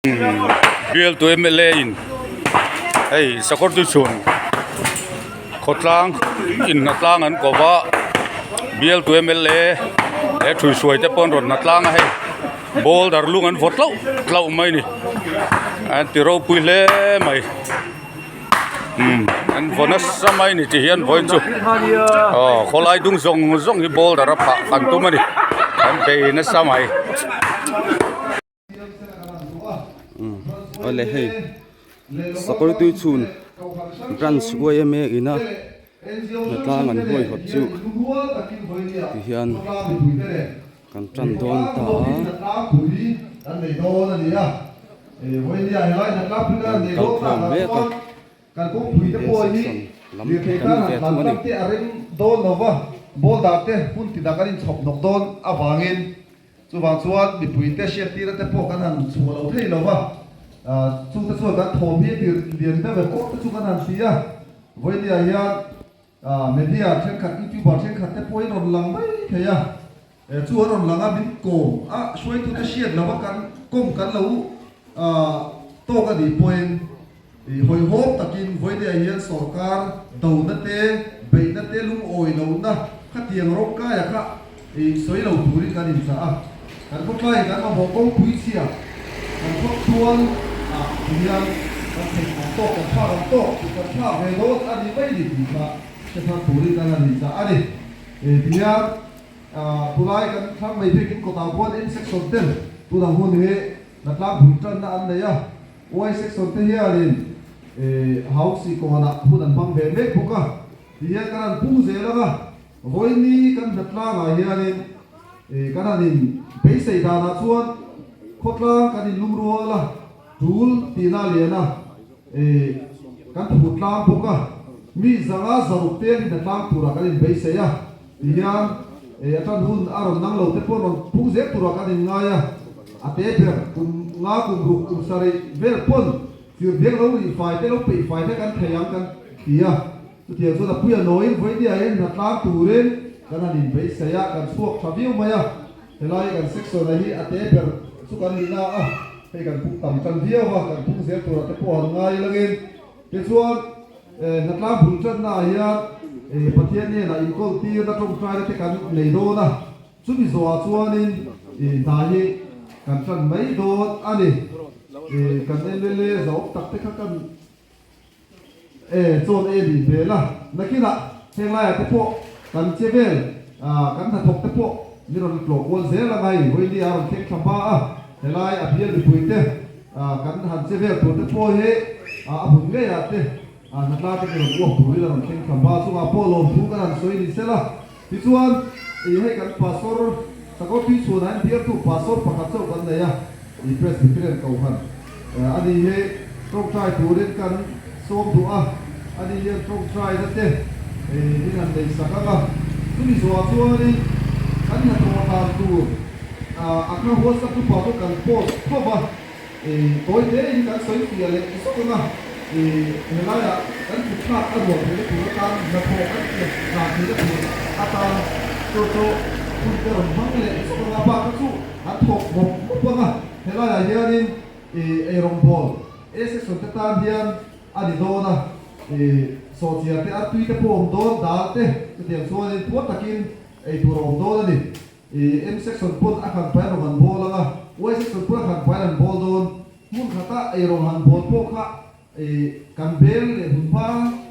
Bialtu mla in hei sakawr chu chhun khawtlang in hnatlang an ko va bialtu mla he thuihhruai te pawh an rawn hnatlang a hei boulder lung an vaw tlauh tlauh mai a ni an ti ropui hle mai umm an vaw nasa mai a ni ti hian vawiin chu aw khawlai dung zawng zawng hi boulder a phah an tum a ni an bei nasa mai. Awle hei sakawr tui chhun branch yma ina hnatlang an huaihawt chu ti hian kan tan dawn ta a kan kalkhawm mek a he section lam kan ni ve thung a ni. Chuvang chuan mipuite hriattira te pawh kan han chhuah lo thei lo va, chungte chuan kan thawm hi a tir lian deuh em awk te chu kan han ti a. Vawinia hian media thenkhat, youtuber thenkhat te pawhin rawn lang mai thei a, chu an rawn lang a, min kawm a, hruaitute hriat lova kan kawm kan lo tawk a nih pawhin hawihhawm takin vawinia hian sorkar dona te, beihna te, lungawi lohna khatiang rawngkaia kha sawi lo turin kan inchah a. Kan khawtlaiin kan mamawh kawngpui chhia kan khawp chuan ah tihian kan theih ang tawk, kan thlak ang tawk tih kan thlak ve dawn a ni mai ni tih kha hre thar turin kan han inchah a ni. Tihian tunlai kan thlang mai biakin kawtah khuan M section ten tunang hun hi Hnatlang bul tanna an nei a, Y section te hianin Hausi kawnah hun an hmang ve mek bawk a, tihian kan han pung zel ang a, vawiini kan hnatlangah hianin kan han in beisei danah chuan khawtlang kan in lungrual a, tul tihna a lian a, kan phut tlang bawk a, mi zanga zaruk te an hnatlang turah kan in beisei a, tihian a tan hun a rawn nang lo te pawh rawn pung zel turah kan in ngai a. A te ber, kum nga kum ruk kum sarih vel pawn chirhdiak lo rih fai te lo peih fai te kan thei ang kan ti a. Chutiang chuan a puia nawiin vawinia hian hnatlang turin kan han inbeihsaih a, kan chhuak tha viau mai a. Helai kan section-a hi a te ber chu kan nih na a, hei kan pung tam tan viau a, kan pung zel turah te pawh han ngai langin. Tichuan hnatlang bul tannaah hian Pathian hnenah inkawl tirna tawngtaina te kan nei dawn a. Chumi zawhah chuanin hna hi kan tan mai dawn a ni. Kan mla zawm tak te kha kan chawn e nih hmel a, nakinah heng laiah te pawh kan che vel kan hnathawk te pawh min rawn tlawh kual zel ang a hei Vawiini a rawn thleng thla hma a, helai a bial mipui te kan han che vel tur te pawh hi a hmun ngeiah te hnatla te kan rawn uap turin a rawn thleng thla hma chungah pawh lawmthu kan han sawi ni sela. Tichuan, ih hei kan pastor Sakawr tui chhuanah hian bialtu pastor pakhat chauh kan nei a, ih Presbyterian Kohhran a ni hi tawngtai turin kan sawm duh a, ani hian tawngtaina te in han nei sak ang a, chumi zawhah chuanin kan hnathawh dan tur a kha WhatsApp group ah pawh kan post tho va. Tawi tein kan sawi fiah leh zawk ang a, helaiah kan kut thlak a rual theihna tur atan hnathawh kan tiam dan theihna tur atan chu chu hun te rawn hmang leh zawk ang a, bak kha chu an thawk mawp mawp ang a, helaiah hianin eirawngbawl A section te tan hian a ni dawn a, sawhchiar te artui te pawh a awm dawn, dal te chutiang chuanin puar takin eitur a awm dawn a ni. I M section pawn a khan pai rawng an bawl ang a, Y section pawn a khan pai an bawl dawn. Hmun khata ei rawng han bawl pawh kha i kan bel leh hun hma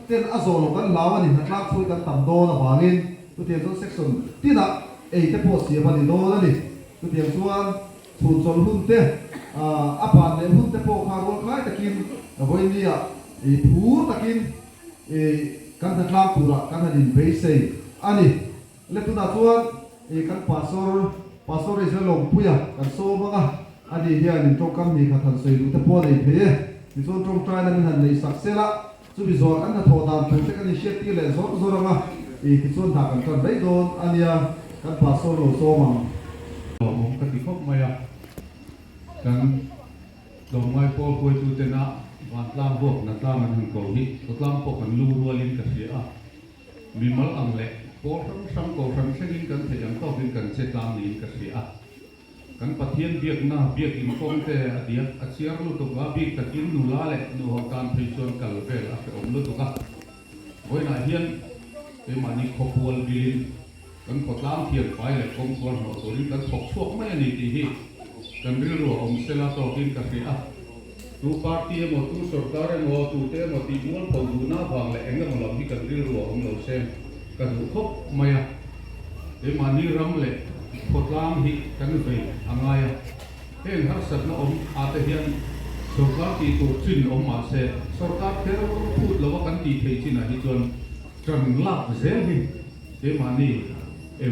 ten a zawh loh kan hlau a ni, hnatlak chhui kan tam dawn avangin chutiang chuan section tinah ei te pawh siam a ni dawn a ni. Chutiang chuan chhun chawlh hun te, a ban leh hun te pawh kha rualkhai takin vawinia i phur takin i kan hnatlang turah kan han inbeisei a ni. Le tunah chuan i kan pastor, Pastor Israel Lawmpuia kan sawm ang a, ani hian in tawngkam ni khat han sawi duh te pawh a nei thei e. Tichuan tawngtaina min han neih sak sel a, chumi zawh kan hnathawh dan tur te kan inhriattir leh zawr zawr ang a, i tichuan hna kan tan mai dawn a nia, kan pastor lo sawm ang. Lawmawm ka ti khawp mai a, kan tlawmngai pawl hruaitutena vantlang ruak hnatlang an han ko hi khawtlang pawh kan lungrualin ka hria a. Mimal ang leh pawl hrang hrang kohhran thlengin kan theih ang tawkin kan che tlang niin ka hria a. Kan Pathian biakna biakin kawng te a diak a chiar lutuk a, bik takin nula leh nuho tan phei chuan kal vel a hrehawm lutuk a. Vawiinah hian keimahni khawpual bilin kan khawtlang thianfai leh kawngkual hnawh turin kan thawk chhuak mai a ni tih hi kan rilru a awm sela tawkin ka hria a. Tu party emaw, tu sorkar emaw, tute emaw tih mualpho duhna avang leh eng emaw lam hi kan rilru a awm lo se ka duh khawp mai a. Keimahni ram leh khawtlang hi kan vei a ngai a. Heng harsatna awm ah te hian sorkar tih tur chin awm mah se, sorkar kher phut lova kan tih theih chinah hi chuan tan lak zel hi keimahni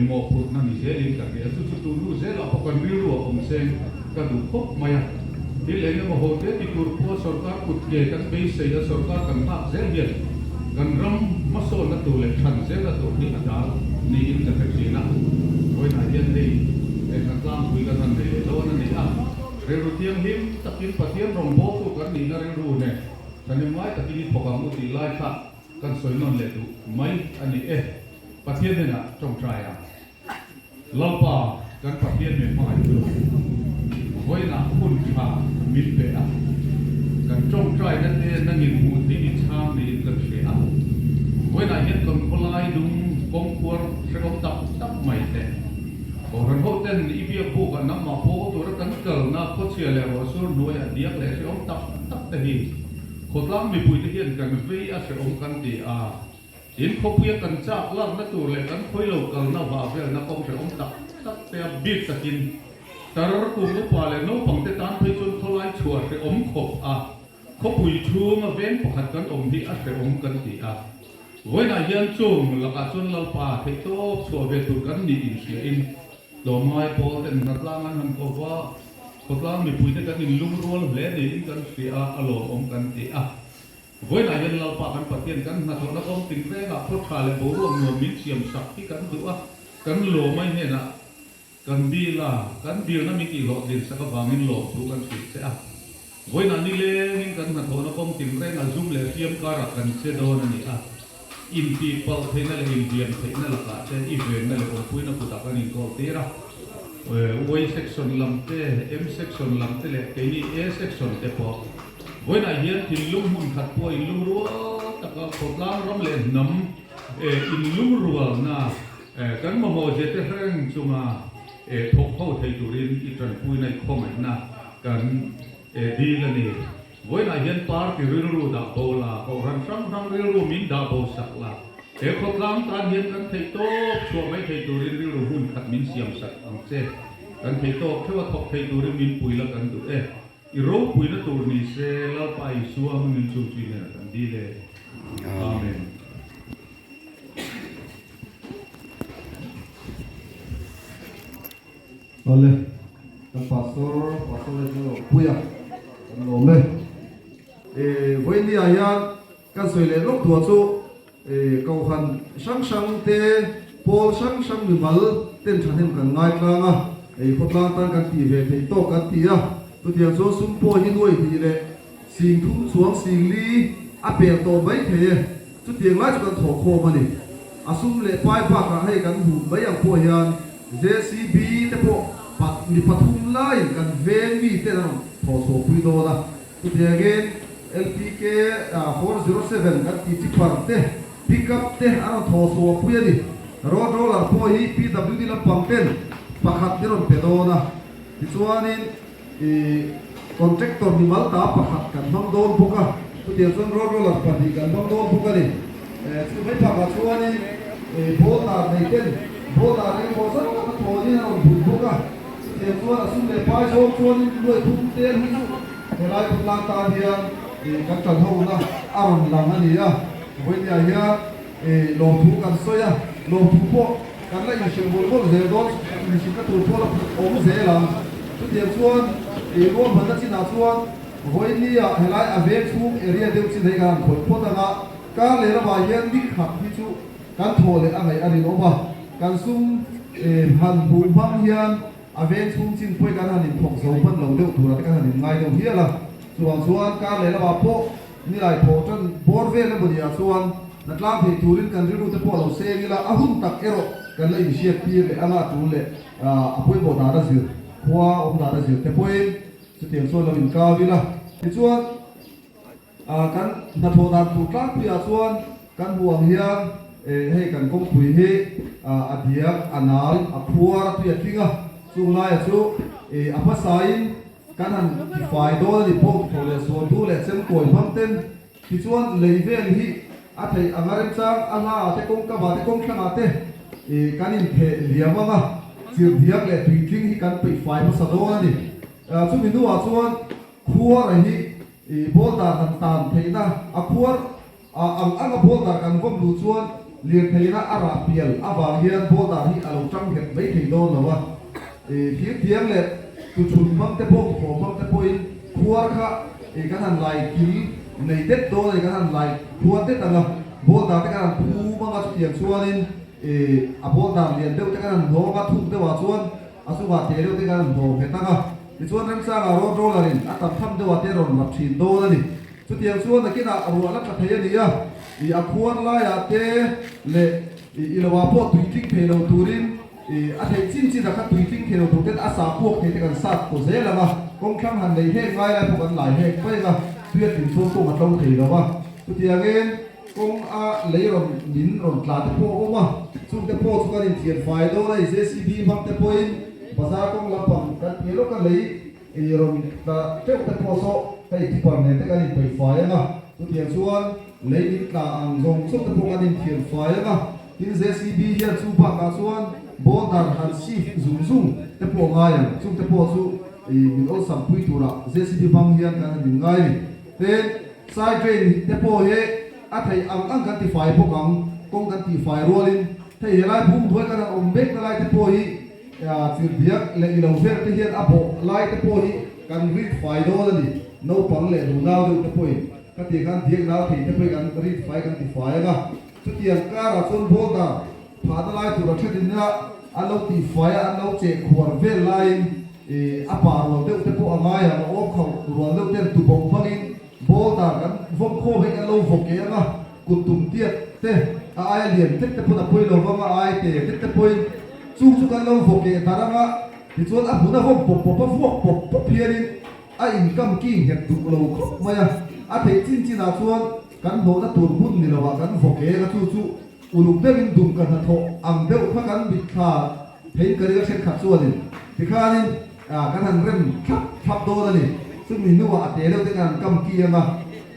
mawhphurhna ni zelin ka hria. Chu chu tunu zelah pawh kan rilru a awm seng ka duh khawp mai a. Thil eng emaw ho te ti tur pawha sorkar kut ke kan beisei a, sorkar kan nghak zel hian kan ram hmasawnna tur leh than zelna tur hi a dal niin ka hre thin a. Vawiinah hian hei kan tlangpui kan han nei leh dawn a ni a, rilru thianghlim takin Pathian rawngbawltu kan nihna rilru nen thahnemngai takin i thawk ang u tih lai kha kan sawi nawn leh duh mai a ni e. Pathian hnenah tawngtai ang. Lalpa kan Pathian min hmangaih chu vawiinah hun tha min pe a, kan tawngtaina te nangin hmuh theih i chhang niin kan hria a. Vawiinah hian kan khawlai dum kawngkhuar hrehawm tak tak mai te, Kohhran ho ten i biak bukah nangmah pawl tura kan kalna khawchhia leh ruahsur hnuaiah diak leh hrehawm tak tak te hi khawtlang mipuite hian kan vei a hrehawm kan ti a. Tin, khawpuia kan chak lakna tur leh kan khawi lo kalna vah velna kawng hrehawm tak tak te a bik takin tar kum upa leh naupang te tan phei chuan khawlai chhuah hrehawm khawp a, khawpui chhunga veng pakhat kan awm hi a hrehawm kan ti a. Vawiinah hian chung lakah chuan Lalpa theihtawp chhuah ve tur kan nih inhriain tlawmngai pawl ten hnatlang an han ko va, khawtlang mipuite kan inlungrual hle niin kan hria a, a lawmawm kan ti a. Vawiinah hian Lalpa kan Pathian kan hnathawhna kawng tinrengah khaw tha leh boruak nuam min siam sak hi kan duh a, kan lawmai hnenah kan dil a, kan dilna min tihhlawhtlin sak avangin lawmthu kan hrilh che a. Vawiinah nilengin kan hnathawhna kawng tinrengah zum leh hriam karah kan che dawn a ni a, intihpalh theihna leh inhliam theihna lakah te i venna leh awmpuina kutah kan inkawl tir a. Y section lam te, M section lam te leh keini A section te pawh Vawiinah hian thinlung hmun khat pawh inlungrual taka khawtlang ram leh hnam inlungrualna kan mamawh zia te hreng chunga thawk ho thei turin i tanpuina i khawngaihna kan dil a ni. Vawiinah hian party rilru dah bo la, kohhran hrang hrang rilru min dah bo sak la, he khawtlang tan hian kan theih tawp chhuah mai thei turin rilru hmun khat min siam sak ang che. Kan theih tawp theuh a thawk thei turin min pui la kan duh e. I ropuina tur ni se, Lalpa Isua hmingin chu chu nen kan dil e. Amen. Awle, kan Pastor, Pastor Reginald Ropuia kan lawm e. E, vawinia hian kan sawi leh lawk thuah chu e, Kohhran hrang hrang te, pawl hrang hrang mimal ten thahnem kan ngai tlang a, ei khawtlang tan kan tih ve theih tawk kan ti a, chutiang chuan sum pawh hi nuai hnih leh sing thum chuang sing li a pel tawh mai thei e, chutiang lai chu kan thawh khawm a ni. A sum leh pai bakah hei kan hmuh mai ang pawh hian JCB te pawh mi pathum laiin kan veng mi ten a rawn thawh chhuahpui dawn a. Chutiangin LPK 407 kan tih tipper te, pickup te an rawn thaw chhuahpui a ni. Road roller pawh hi PWD lampang ten pakhat ni rawn pe dawn a. Tichuanin ih contractor mimal ta pakhat kan hmang dawn bawk a. Chutiang chuan road roller pahnih kan hmang dawn bawk a ni. Chu mai phakah chuanin ih ball tar nei ten ball tar engemaw zat a thawnin a rawn bun bawk a. Chutiang chuan a sum leh pai zawng chuanin nuai thum tel hi chu helai khawtlang tan hian kan tan hona a rawn lang a ni a. Vawinia hian lawmthu kan sawi a, lawmthu pawh kan la inhrilh mawlh mawlh zel dawn, inhrilhna tur pawh la awm zel ang. Chutiang chuan ruahmanna chinah chuan vawinia helai a veng chhung area deuh chin hei kan han khawih phawt ang a, kar leh lamah hian ni khat hi chu Kan thaw leh a ngaih a rinawm a, kan sum han hmuh hmang hian a veng chhung chin pawhin kan han inthawk zo hman lo deuh turah te kan han inngai deuh hial a. Chuvang chuan kar leh lamah pawh nilai thawh tan bawr vel emaw ni ah chuan hna tlang thei turin kan rilru te pawh a lo seng ila, a hun tak erawh kan la inhriat tir leh anga tul leh a pawimawh dan a zir. Khua awm dan a zir te pawhin chutiang chuan lo inkau ila. Tichuan, kan hnathawh dan tur tlangpuiah chuan kan hmuh ang hian hei kan kawngpui hi a diak, a nal, a khuar, a tui a tling a, chung laia chu a hmasain kan han tifai dawn a ni bawk thaw leh sualtu leh chemkawi hmang ten. Tichuan, lei vel hi a theih anga remchang a hla ah te, kawngka vah te, kawngthlang ah te kan intheh liam anga chirhdiak leh tuitling hi kan peih fai hmasa dawn a ni. Chumi hnuah chuan khuar hi boulder han tan theihna a khuar ang anga boulder kan vawm luh chuan lirtheihna a rah pial avang hian boulder hi a lo tang nghet mai thei dawn lo a. Thirthiang leh tuchhun hmang te pawh, thaw hmang te pawhin khuar kha kan han lai kil nei det dawn a ni, kan han lai khuar det ang a, boulder te kan han phum ang a, chutiang chuanin a boulder lian deuh te kan han hnawng a, thuk deuhah chuan a chungah te deuh te kan han hnawh nghet ang a, tichuan remchangah road roller in a tam tham deuhah te a rawn rap thin dawn a ni. Chutiang chuan nakinah ruah la tla thei a ni a, a khuar laiah te leh i loah pawh tui tling thei lo turin, A theih chin chin a kha tui tling thei lo tur ten a sa puak thei te kan sat kaw zel ang a, kawngthlang han nei hek ngai lai pawh kan lai hek mai ang a, tui a tlin chuan kawng a tlo thei lo a. Chutiangin kawng a lei rawn min rawn tla te pawh a awm a, chung te pawh chu kan inthian fai dawn a, JCB hmang te pawhin bazar kawng lampang kan piah lawk a lei rawn tla teuh te pawh saw hei tipper nen te kan inpeih fai ang a, chutiang chuan lei min tla ang zawng zawng te pawh kan inthian fai ang a. Tin JCB hian chu bakah chuan boulder han shift zung zung te pawh ngai ang, chung te pawh chu min awlsam pui turah JCB hmang hian kan han in ngai a ni. Tin side drain te pawh hi a theih ang ang kan tifai bawk ang, kawng kan tihfai rualin hei helai bung hnuai kan han awm mek na lai te pawh hi chirhbiak leh ilo vel te hian a bawh lai te pawh hi kan rit fai dawn a ni, naupang leh nunau deuh te pawhin khatiang khan diak nau thei te pawhin kan rit fai kan tifai ang a. Chutiang karah chuan boulder phahna lai tura thenin a an lo tihfai a, an lo cheh khuar vel laiin a pa rual deuh te pawh a ngai ang, a awm khauh rual deuh ten tubawk hmangin boulder kan vawm khawm hi kan lo vaw ke ang a, kut tum tiat te a aia lian hlek te pawn a pawi lo vang a, a ai te hlek te pawhin chung chu kan lo vaw ke dar ang a, tichuan a hmun a vawm pawp pawp a, vuak pawp pawp hianin a inkam ki nghet duh lo khawp mai a, a theih chin chinah chuan Kan hnawhna tur hmun ni lovah kan vaw ke a, chu chu uluk deuhin dum ka hnathawh ang deuh kha kan mitthla theiin ka ring a, thenkhat chuanin tikhanin kan han rem thlap thlap dawn a ni. Chumi hnuah a te deuh te kan han kam ki ang a,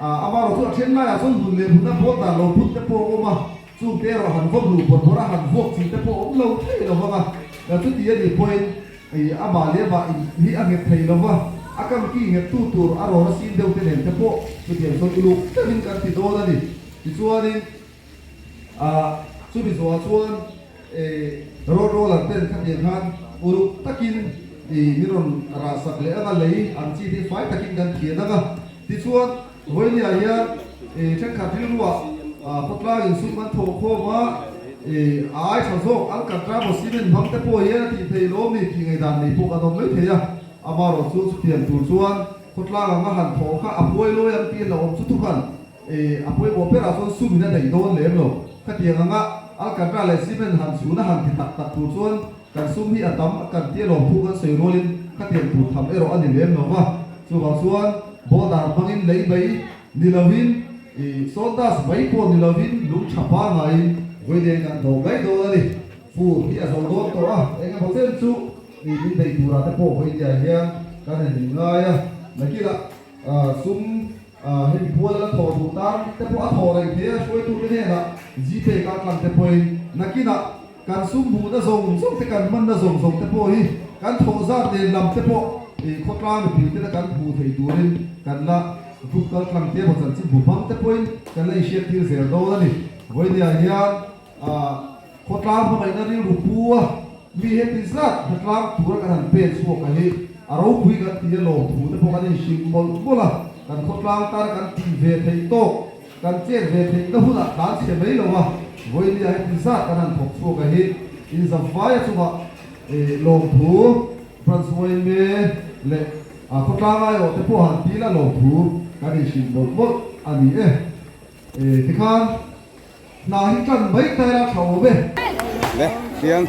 amaherawh chu a then laiah chuan hmun leh hmuna ball dan lo phut te pawh a awm a, chung te erawh han vawm luh bawrh bawrh a, han vuak chi te pawh a awm lo thei lo vang a, chuti a nih pawhin I amah leh amah in hi a nghet thei lo va, a kam ki nghet tu tur a rawn a sin deuh te nen te pawh chutiang chuan uluk takin kan ti dawn a ni. Tichuanin ah chumi zawhah chuan road roller ten khatiang khan uluk takin i min rawn rah sak leh ang a, lei ang chi te fai takin kan thian ang a. Tichuan Vawinia hian thenkhat rilruah khawtlang insum an thawh khawm a, a ai tha zawk Alcantara maw cement hmang te pawh hian a tih theih lawm ni tih ngaihdan nei pawh kan awm mai thei a. Amaherawh chu chutiang tur chuan khawtlang anga han thawh kha a phuai lawi ang tih a hlauhawm chu thukhan a pawimawh berah chuan sumin a daih dawn lem lo. Khatiang anga Alcantara leh cement han chhun a han ti tak tak tur chuan kan sum hi a tam kan tia lawm thu kan sawi rualin khatiang tur tham erawh a ni lem lo va. Chuvang chuan boulder hmangin lei mai ni lovin, ih sawldust mai pawh ni lovin lung tha pangaiin vawilen kan hlawh mai dawn a ni. Fur hi a zo dawn tawh a, eng emaw chen chu ih min bei turah te pawh vawinia hian kan han inngai a. Nakinah sum hemi pual a la thawh duh tan te pawh a thawh reng thei a, hruaitute hnenah Gpay kal tlang te pawhin nakinah Kan sum hmuhna zawng zawng te, kan hmanna zawng zawng te pawh hi kan thawh zat nen lam te pawh khawtlang mipui tena kan hmuh theih turin kan la group kal tlang te emaw chanchin bu hmang te pawhin kan la inhriat tir zel dawn a ni. Vawinia hian khawtlang hmangaihna rilru pu a mi heti zat hlatlang tura kan han pen chhuak a hi a ropui kan ti a lawmthu te pawh kan inhrilh mawlh mawlh a, kan khawtlang tana kan tih ve theih tawk Kan chet ve theihna hunah tlan chhe mai lo a, vawinia heti zat kan han thawk chhuak a hi inzamfai a chungah lawmthu Branch yma leh khawtlang aiawh te pawh han ti la lawmthu kan inhrilh mawlh mawlh a ni e. Tikhan hna hi tan mai ta ila tha awm e. Le, Thiang,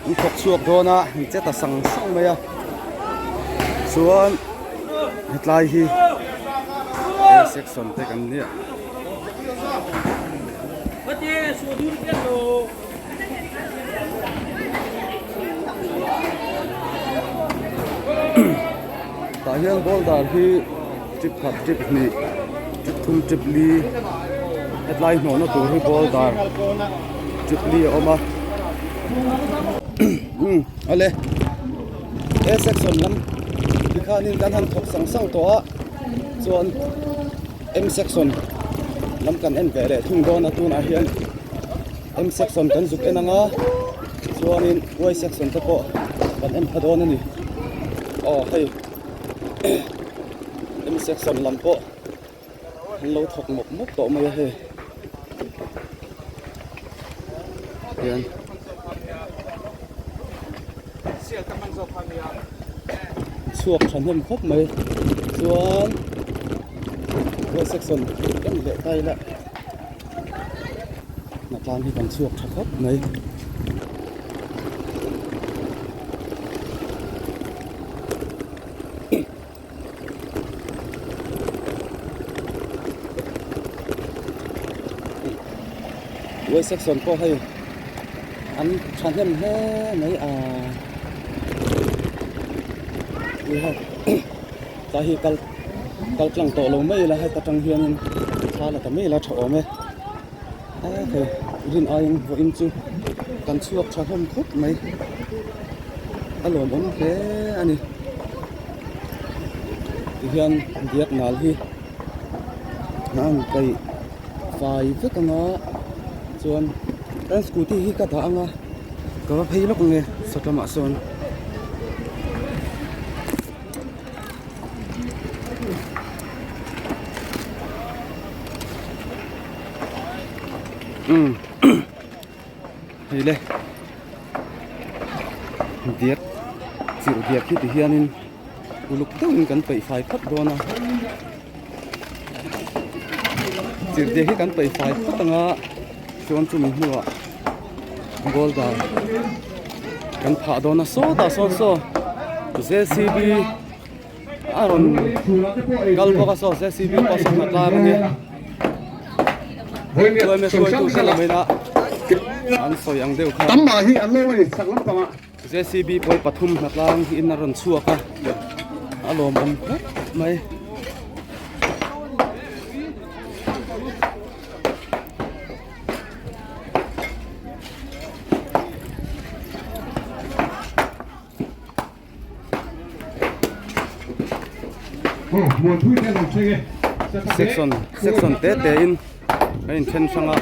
an thawk chhuak dawn a, an che ta sang sang mai a. Chuan hetlai hi A section te kan nia. Tah hian boulder hi trip khat trip hnih trip thum trip li hetlai hnawhna tur hi boulder trip li a awm a umm awle he section lam tikhanin kan han thawk sang sang tawh a chuan M section lam kan en ve leh thung dawn a tunah hian M section kan zuk en ang a chuanin y section te pawh kan en pha dawn a ni aw hei M section lam pawh an lo thawk mawp mawp tawh mai a hei hian. Chhuak thahnem khawp mai chuan y section en leh ta ila hnatlang hi kan chhuak tha khawp mai. Y section pawh hei an thahnem hle mai a tlai hi kal kal tlang tawh lo mai ila heta tang hianin thla la ta mai ila tha awm e hei rin aiin vawiin chu kan chhuak tha hlawm khawp mai a lawmawm hle a ni tihian diak nal hi a ang kaih fai vek anga chuan kan scooty hi ka dah anga ka va phei lawk ange sawtlamah sawn. Umm hei le diak chirh diak hi ti hianin uluk deuhin kan peih fai phawt dawn a chirh diak hi kan peih fai phawt anga chuan chumi hnuah boulder kan phah dawn a sawtah sawn saw J C B a rawn kal bawk a saw J C B pawh saw hnatlang a nia chuan hruaitu te lam ina an sawi ang deuh kha J C B pawi pathum hnatlang in a rawn chhuak a a lawmawm khawp mai. Section section te te in a in then hrang a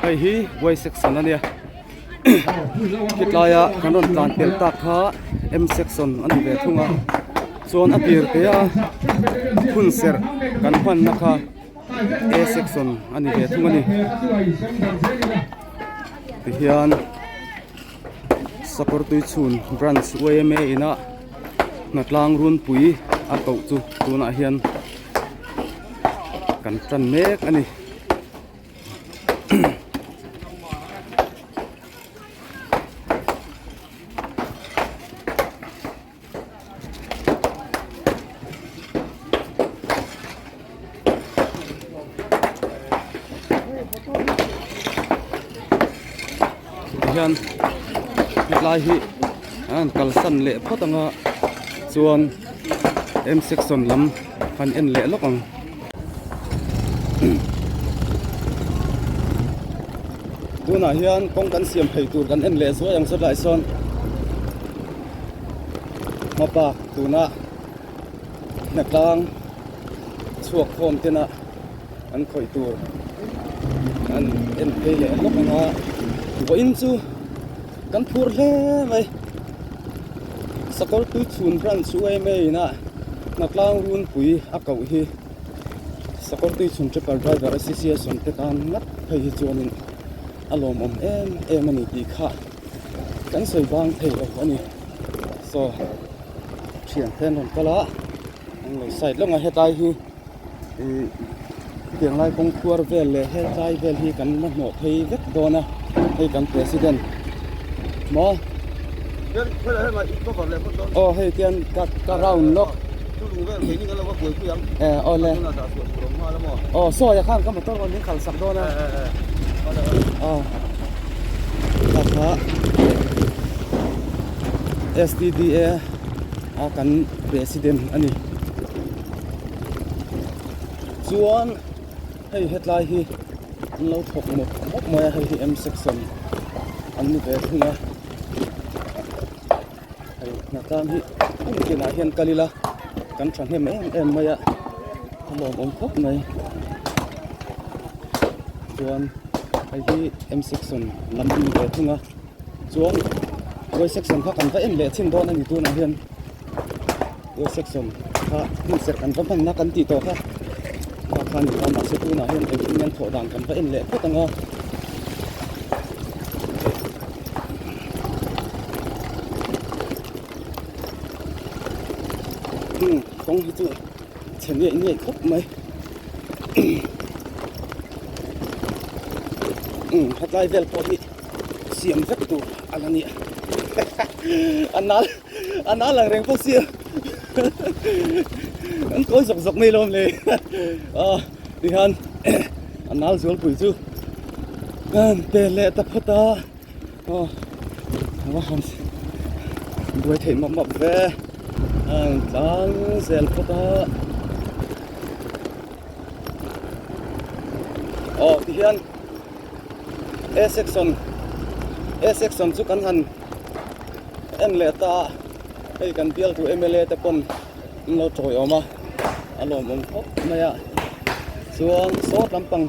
hei hi y section a nia khitlaia kan rawn tlan pelh tak kha m section a ni ve thung a chuan a tir te a hun serh kan hmanna kha a section a ni ve thung a ni tihian sakawr tui chhun branch yma ina hnatlang runpui a koh chu tunah hian kan tan mek a ni. Tihian hetlai hi an kalsan leh phawt anga chuan M section lam han en leh lawk ang. Tunah hian kawng kan siam phei tur kan en leh zuai ang sawtlai sawn hmabak tuna hnatlang chhuak khawm tena an khawih tur an en phei leh lawk ang a vawiin chu kan phur hle mai sakawr tui chhun branch u em em ina hnatlang runpui a koh hi sakawr tui chhun tripper driver association te tan ngat phei hi chuanin a lawmawm em em a ni tih kha kan sawi bang thei lo a ni saw thian te an rawn kal a an lo side lawk a hetlai hi Ihh hetiang lai kawng khuar vel leh heltlai vel hi kan la hnawh phei vek dawn a hei kan president maw. Aw hei tian ka ka round lawk. Eh awle. Aw sawi ah khan ka motor rawn min khalh sak dawn a. Aw. Kha kha STDA a kan president a ni. Chuan hei hetlai hi an lo thawk mawp mawp mai a hei hi M section an ni ve thung a hei hnatlang hi hmun tinah hian kal ila kan thahnem em em mai a a lawmawm khawp mai chuan hei hi M section lam a ni ve thung a chuan Y section kha kan va en leh chhin dawn a ni tunah hian. Y section kha hmun serh kan va hmanna kan tih tawh kha kha khan ni ta mahse tunah hian engtin nge an thawh dan kan va en leh phawt ang a. Hmm kawng hi chu chhe ngeih ngeih khawp mai hmm hetlai vel pawh hi siam vek tur a la ni a nal. A nal ang reng pawh sia an kawi zawk zawk mai lawm le a tihian a nal zualpui chu an pe leh ta phawt a aw a va han buai theih map map ve a an tlang zel phawt a aw tihian A section A section chu kan han. En leh ta a, hei kan bialtu mla te pawn an lo tawiawm a, a lawmawm khawp mai a, chuan sawt lampang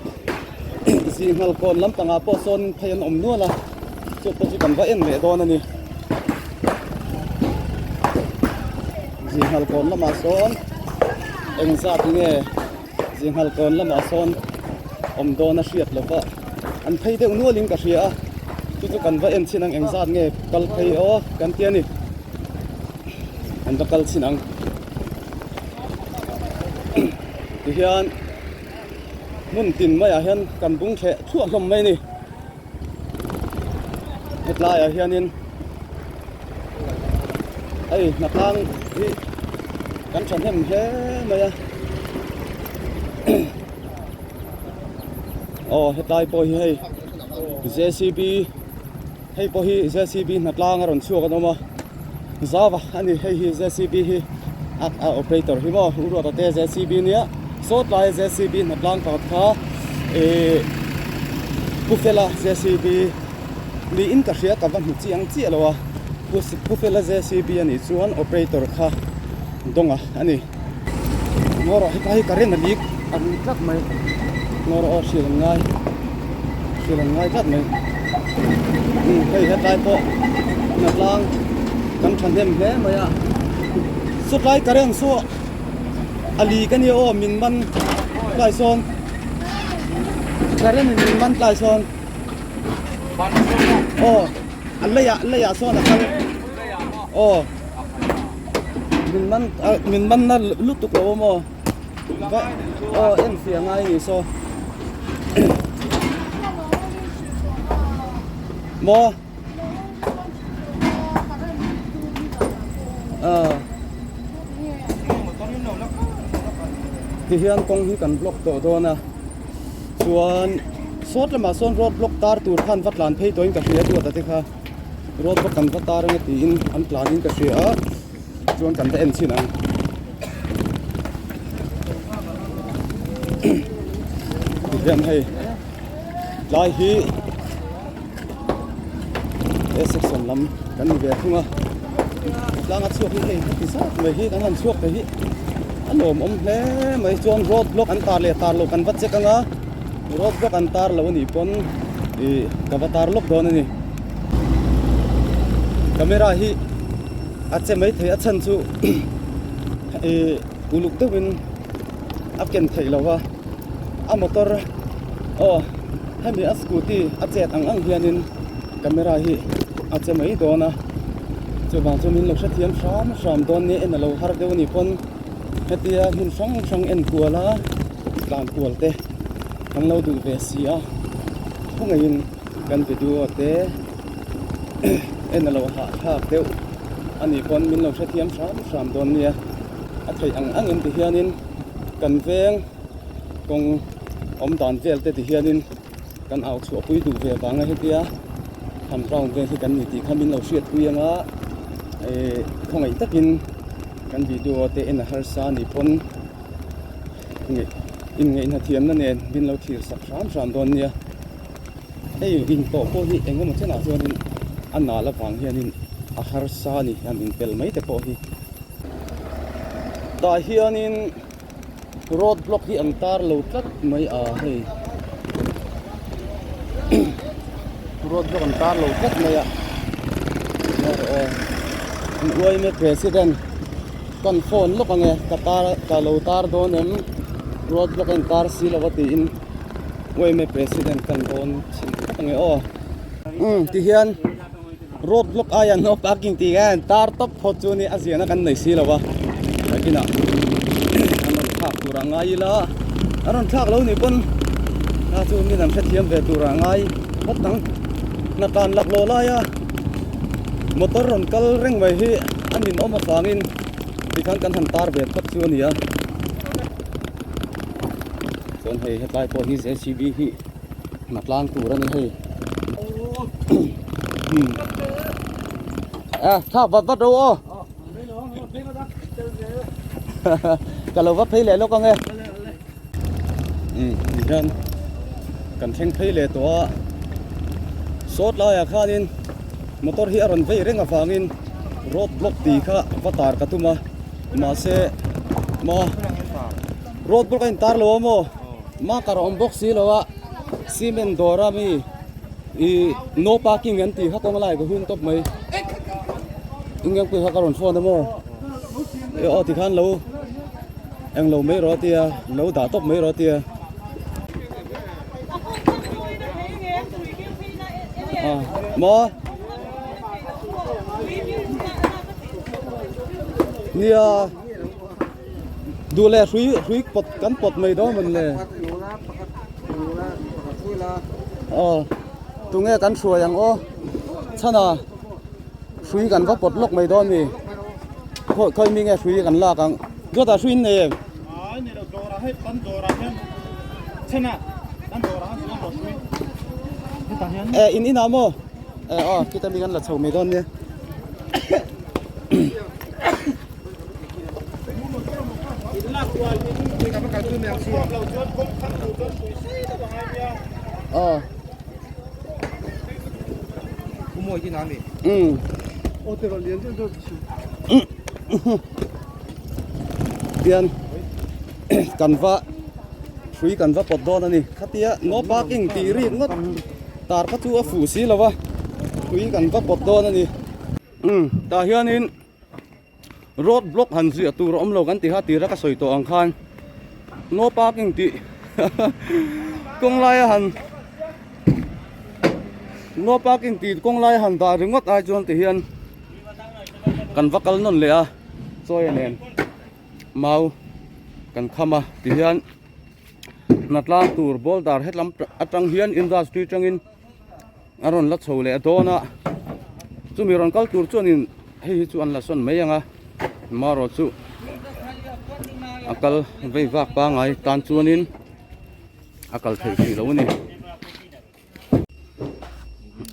zinghal kawn lampangah pawh sawn phei an awm nual a, chu pawh chu kan va en leh dawn a ni. Zinghal kawn lamah sawn engzat nge zinghal kawn lamah sawn awm dawn a hriat lova an phei deuh nual in ka hria a chu chu kan va en chhin ang engzat nge kal phei aw kan ti a ni an va kal chhin ang tihian hmun tin maiah hian kan bung thleh thluah hlawm mai a ni hetlaiah hianin hei hnatlang hi kan thahnem hle mai a aw hetlai pawh hi hei J C B hei pawh hi J C B hnatlang a rawn chhuak an awm a zau a ani hei hi J C B hi a a operator hi maw u ruata te J C B nia sawtlai J C B hnatlang pakhat kha ihh pu fela J C B niin ka hria ka va hmu chiang chiah lo a pu fela J C B anih chuan operator kha dawnga a ni. Ngaw rawh hetlai hi current a lik a ri tlat mai ngaw rawh aw hrilh an ngai hrilh an ngai tlat mai umm hei hetlai pawh hnatlang kan thahnem hle mai a sawtlai current saw a lik a nia aw min man tlai sawn current in min man tlai sawn aw a leiah leiah sawn a kal aw. Min man min man na lutuk lo maw va aw en fiah ngai ni saw maw ah tihian kawng hi kan block tawh dawn a chuan sawt lamah sawn road block tar tur khan va tlan phei tawhin ka hria duat a te kha. Road bawk kan va tar anga tiin an tlan in ka hria a chuan kan va en chhin ang tihian hei tlai hi he section lam kan ni ve thung a tlanga chhuak hi hei heti zat mai hi kan han chhuak thei hi a lawmawm hle mai chuan road block an tar leh tar loh kan va check anga. Road block an tar lo a nih pawn ih ka va tar lawk dawn a ni. Camera hi a che mai thei a chhan chu ih uluk deuhin a ken theih lo va a motor aw hemi a scooty a chet ang ang hianin camera hi a che mai dawn a chuvang chu min lo hrethiam hram hram dawn nia en a lo har deuh a nih pawn. Hetia hmun hrang hrang en kual a tlan kual te kan lo duh ve si a khawngaihin kan video te. En a lo hahthlak deuh a nih pawn min lo hrethiam hram hram dawn nia. A theih ang ang in ti hianin kan veng kawng awm dan vel te ti hianin kan au chhuah pui duh ve vanga hetia han round vel hi kan ni tih kha min lo hriatpui anga eh khawngaih takin kan video te en a harsa a nih pawn inngeihna thiamna nen min lo thlir sak hram hram dawn nia. Hei intawh pawh hi eng emaw chenah chuanin a nal avang hianin a harsa a ni han inpel mai te pawh hi. Tah hianin road block hi an tar lo tlat mai a hei road block an tar lo tlat mai a an uaime president kan phone lawk ange ka tar ka lo tar dawn em road block a intar si lo a tiin. Uaime president kan dawn chhin phawt ange aw. Umm ti hian road block aia no parking tih hian tar tawp phawt chu ni a ziahna kan nei si lo a nakinah an rawn thlak tur ah ngai ila an rawn thlak lo nih pawn a chu min an hrethiam ve tur ah ngai phawt ang hna tan lak lawh laia motor rawn kal reng mai hi a ninawm avangin tikhan kan han tar ve phawt chu a ni a. Chuan hei hetlai pawh hi JCB hi hna tlang tur a ni hei a thlak vat vat ro aw ka lo va phei leh lawk ang e tihian kan thleng phei leh tawh a sawt laiah khanin motor hi a rawn vei reng avangin road block tih kha va tar ka tum a mahse maw road block a intar lo a maw marker a awm bawk si lo a cement dawr a mi ih no parking an tih kha kawng lai ka hun tawp mai Ingiangpui kha ka rawn phone a maw e aw tikhan lo englo mai rawh a tia lo dah tawp mai rawh a tia maw. Nia duh leh hrui hrui pawt kan pawt mai dawn mawn le aw tunge kan hruai ang aw chhana hrui kan va pawt lawk mai dawn mi khawi khawi mi nge hrui kan lak ang dawtah hrui in nei em e in inah maw. Eh aw kita mi kan la chho mai dawn nia. Aw. Um. Tian kan va hrui kan va pawt dawn a ni khatia no parking tih rik ngawt. Tar kha chu a fuh si lo va, tui kan va pawt dawn a ni. Umm tah hianin road block han ziah tur a awm lo kan ti kha tira ka sawi tawh ang khan no parking tih kawng laia han no parking tih kawng laia han dah ringawt ai chuan ti hian kan va kal nawn leh a chawi nen mau kan kham a ti hian. Hna tlang tur boulder hetlam atang hian industry atangin a rawn la chho leh dawn a chumi rawn kal tur chuanin hei hi chu an la sawn mai ang a marawh chu a kal vei vak pangai tan chuanin a kal theih hrih lo a ni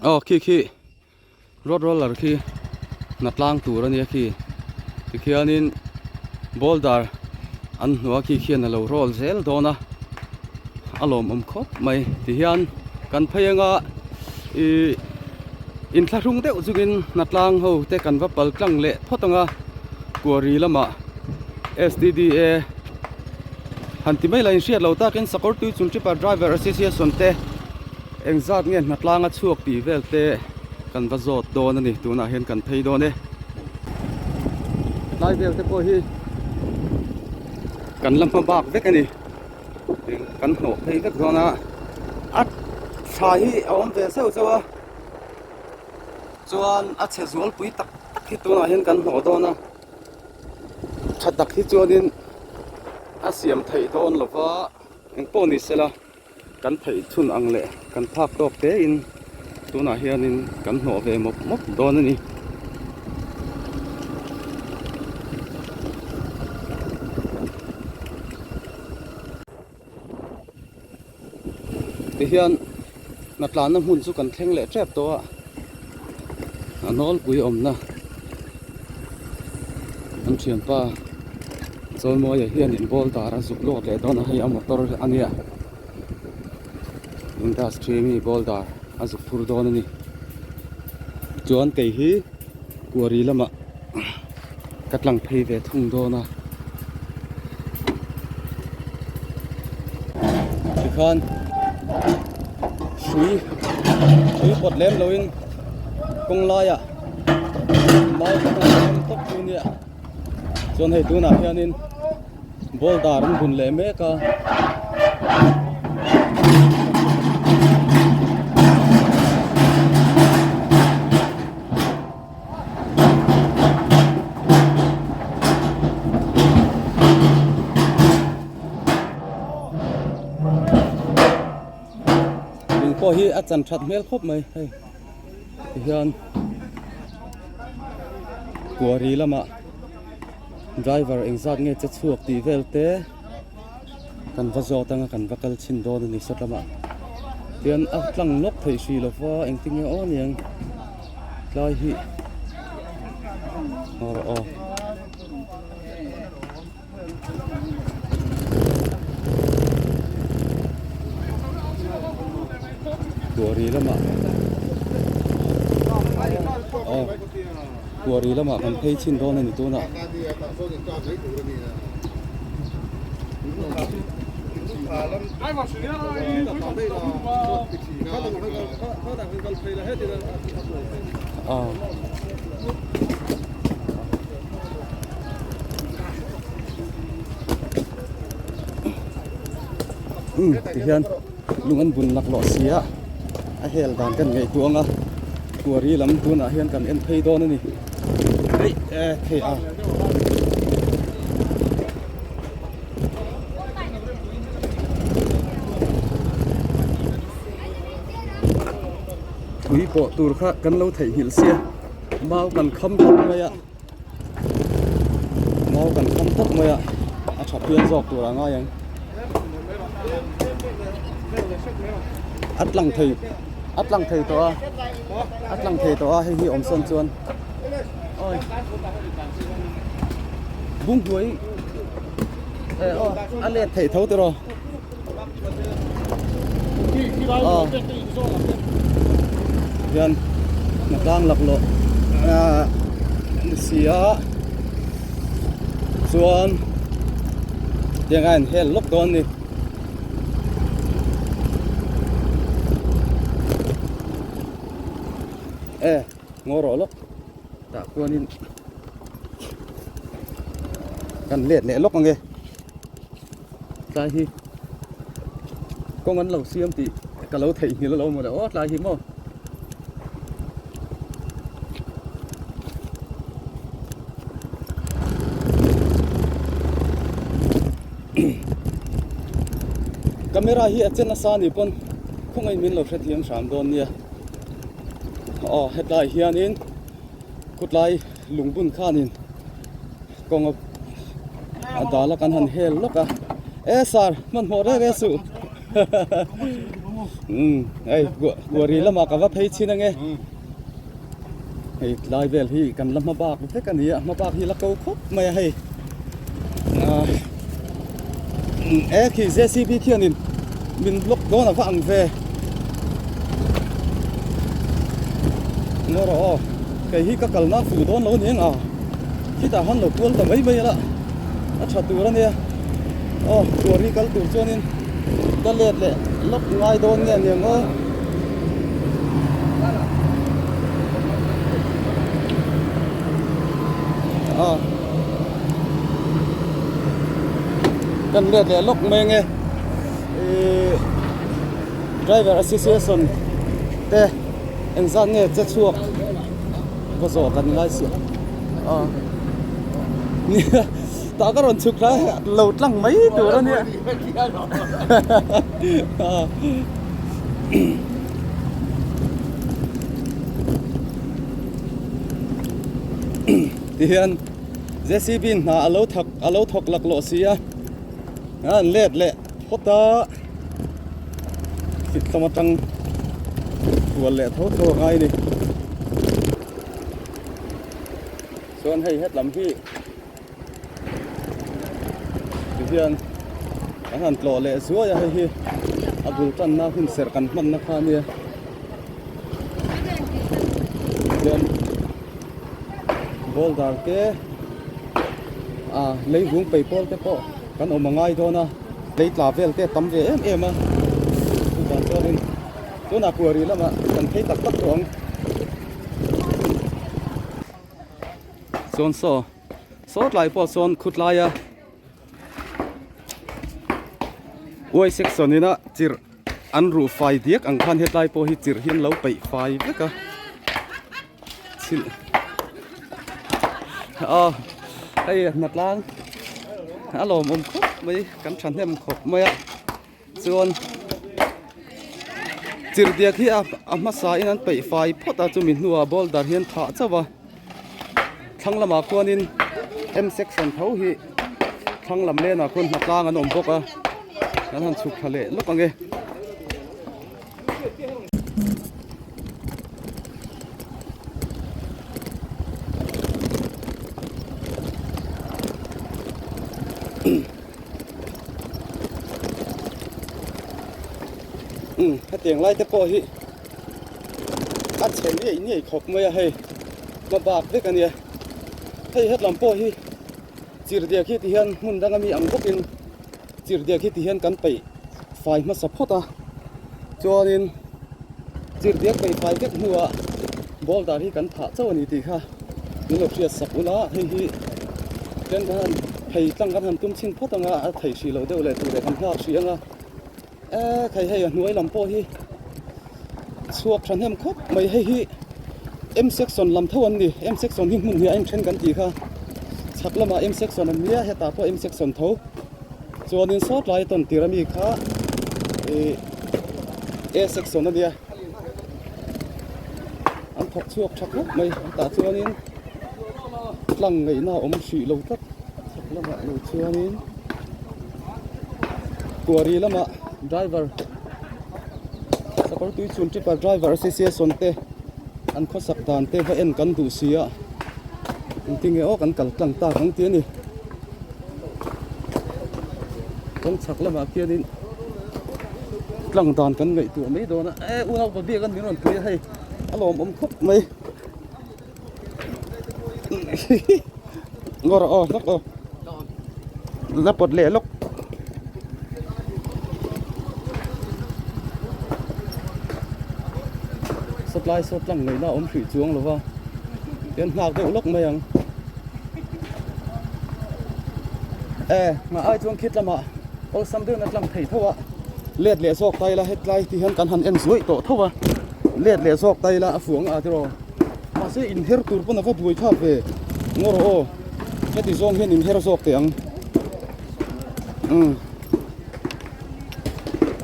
aw khi khi. Road roller khi hna tlang tur a nia khi tikhianin boulder an hnuai khi khian a lo roll zel dawn a a lawmawm khawp mai tihian kan phei anga ihh inthlahrung deuh chungin hna tlang ho te kan va pal tlang leh phawt anga quarry lamah S_T_D_A han ti mai lah inhriat lo takin sakawr tui chung tripper driver association te. Engzat nge hna tlanga chhuak tih vel te kan va zawt dawn a ni tunah hian kan phei dawn e tlai vel te pawh hi kan la hma bak vek a ni kan hnawh phei vek dawn a a thla hi a awm ve zeuh zeuh a chuan a chhe zual pui tak tak hi tunah hian kan hnawh dawn a tha tak hi chuanin a siam theih dawn lova engpawh ni sela. Kan theih chhun ang leh kan phak tawk te in Tunah hianin kan hnawh ve mawp mawp dawn a ni. Tihian hnatlanna hmun chu kan thleng leh tep tawh a, a nawlpui awmna an thianpa Chawlmawia hianin ball dar a zuk lawk leh dawn a, hei a motor a nia industry mi ball dar a zuk phur dawn a ni chuan kei hi kuari lamah. Ka tlang phei ve thung dawn a tikhan hrui hrui pawt lem loin kawng laiah mau kan han awm tawp chu nia chuan hei tunah hianin ball dar an bun leh mek a. Lung pawh hi a chan that hmel khawp mai hei tihian kuari lamah driver engzat nge che chhuak tih vel te kan va zawt anga kan va kal chhin dawn a ni sawt lamah tian a tlang lawk theih hrih lo va engtin nge aw aniang tlai hi aw rawh aw. Kuari lamah aw kuari lamah kan phei chhin dawn a ni tunah. Umm tihian lung an bun laklawh si a a hel dan kan ngaihtuah ang a kuari lam tunah hian kan en phei dawn a ni eih e thei a. Tui pawh tur kha kan lo theihnghilh sia mau kan kham tawp mai a mau kan kham tawp mai a a tha phian zawk tur a ngai ang a tlang thei a tlang thei tawh a a tlang thei tawh a hei hi awm sawn chuan awi bunghnuai a let theih tho tiraw aw hian hnatlang laklawh ah ni si a chuan tiang a inhel lawk dawn a ni. E ngaw rawh lawk tah khuanin kan let leh lawk ange tlai hi kawng an lo siam tih ka lo theihnghilh alo mawle aw tlai hi maw. Camera hi a che nasa ni pawn khawngaih min lo hrethiam hram dawn nia aw hetlai hianin khutlai lungbun khanin kawng a dal a kan han hel lawk a e sir hmanhmawh reng reng suh umm hei kuari lamah ka va phei chhin ange hei tlai vel hi kan la hma bak vek a ni a hma bak hi la ko khawp mai a hei ah e khi J C B khianin min block dawn a va ang ve ngaw rawh aw kei hi ka kalna fuh dawn lo aniang a khitah han lo kual ta mai mai a la a tha tur a nia aw kuari kal tur chuanin ka let leh lawk ngai dawn nge aniang aw. Aw kan let leh lawk mai ange ihh driver association te engzat nge che chhuak va zawh kan ngai si a nia tah ka rawn chhuk hlai lo tlang mai tur a nia Tihian JCB in hna a lo thak a lo thawk laklawh si a, a han let leh phawt a, thit hlawm atang kual leh tho tho a ngai a ni. Chuan hei hetlam hi tihian an han tlawh leh zuai a hei hi a bul tanna hun serh kan hmanna kha a nia tihian boulder te ah leivung pei pawl te pawh kan awm a ngai dawn a lei tla vel te a tam ve em em a chuvang chuanin tunah kuari lamah kan phei tak tak tawh ang. Chuan saw saw tlai pawh sawn khutlai a uai section ina chirh an ruh fai diak ang khan hetlai pawh hi chirh hi an lo peih fai vek a chhilh aw hei hnatlang a lawmawm khawp mai kan thahnem khawp mai a. Chuan chirhdiak hi a a hmasa in an peih fai phawt a chumi hnuah boulder hi an thah chauh a thlang lamah khuanin M section tho hi thlang lam lenah khuan hnatlang an awm bawk a kan han chhuk thla leh lawk ang e. Umm hetiang lai te pawh hi a chhe ngei ngei khawp mai a hei hma bak vek a nia hei hetlam pawh hi chirhdiak hi ti hian hmun danga mi ang bawkin chirhdiak hi ti hian kan peih fai hmasa phawt a chuanin chirhdiak peih fai vek hnuah boulder hi kan phah chauh a ni tih kha min lo hriat sak ula hei hi chen kan han phei tlang kan han tum chhin phawt anga a thei hrih loh deuh leh tur leh kan nghak hrih anga e khai hei a hnuai lam pawh hi chhuak thahnem khawp mai hei hi M section lam tho an ni M section hi hmun hnih a inthen kan tih kha chhak lamah M section an nia hetah pawh M section tho chuanin saw tlai tawn tir ami kha ih A section a nia. An thawk chhuak tha khawp mai tah chuanin tlang ngaihna a awm hrih lo tlat chhak lamah lo chuanin kuari lamah driver sakawr tui chhun tripper driver association te an khawsak dan te va en kan duh si a engtinge aw kan kal tlang tak ang tih a ni kawng chhak lamah khianin tlang dan kan ngaihtuah mai dawn a e unau pa biak an min rawn pui a hei a lawmawm khawp mai ngawr aw hlawk aw la pawt leh lawk sawtlai saw tlang ngaihna a awm hrih chuang lo va tian nghak deuh lawk mai ang e nghah ai chuan khit lamah awlsam deuhin a tlang thei tho a let leh zawk ta ila hetlai ti hian kan han en zuaih tawh tho a let leh zawk ta ila a fuh ang a tiraw mahse inher tur pawn a va buai thlak ve ngaw rawh aw heti zawng hian inher zawk teh ang umm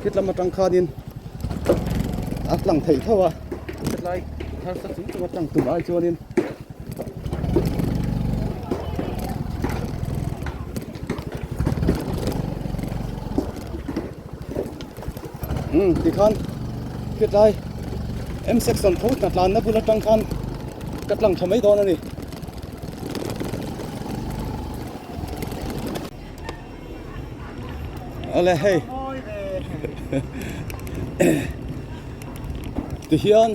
khitlam atang khanin a tlang theih tho a hetlai harsa chung chung a tlang tum ai chuanin. Umm tikhan hetlai M section tho hna tlanna bul atang khan ka tlang tha mai dawn a ni. Awle hei tihian.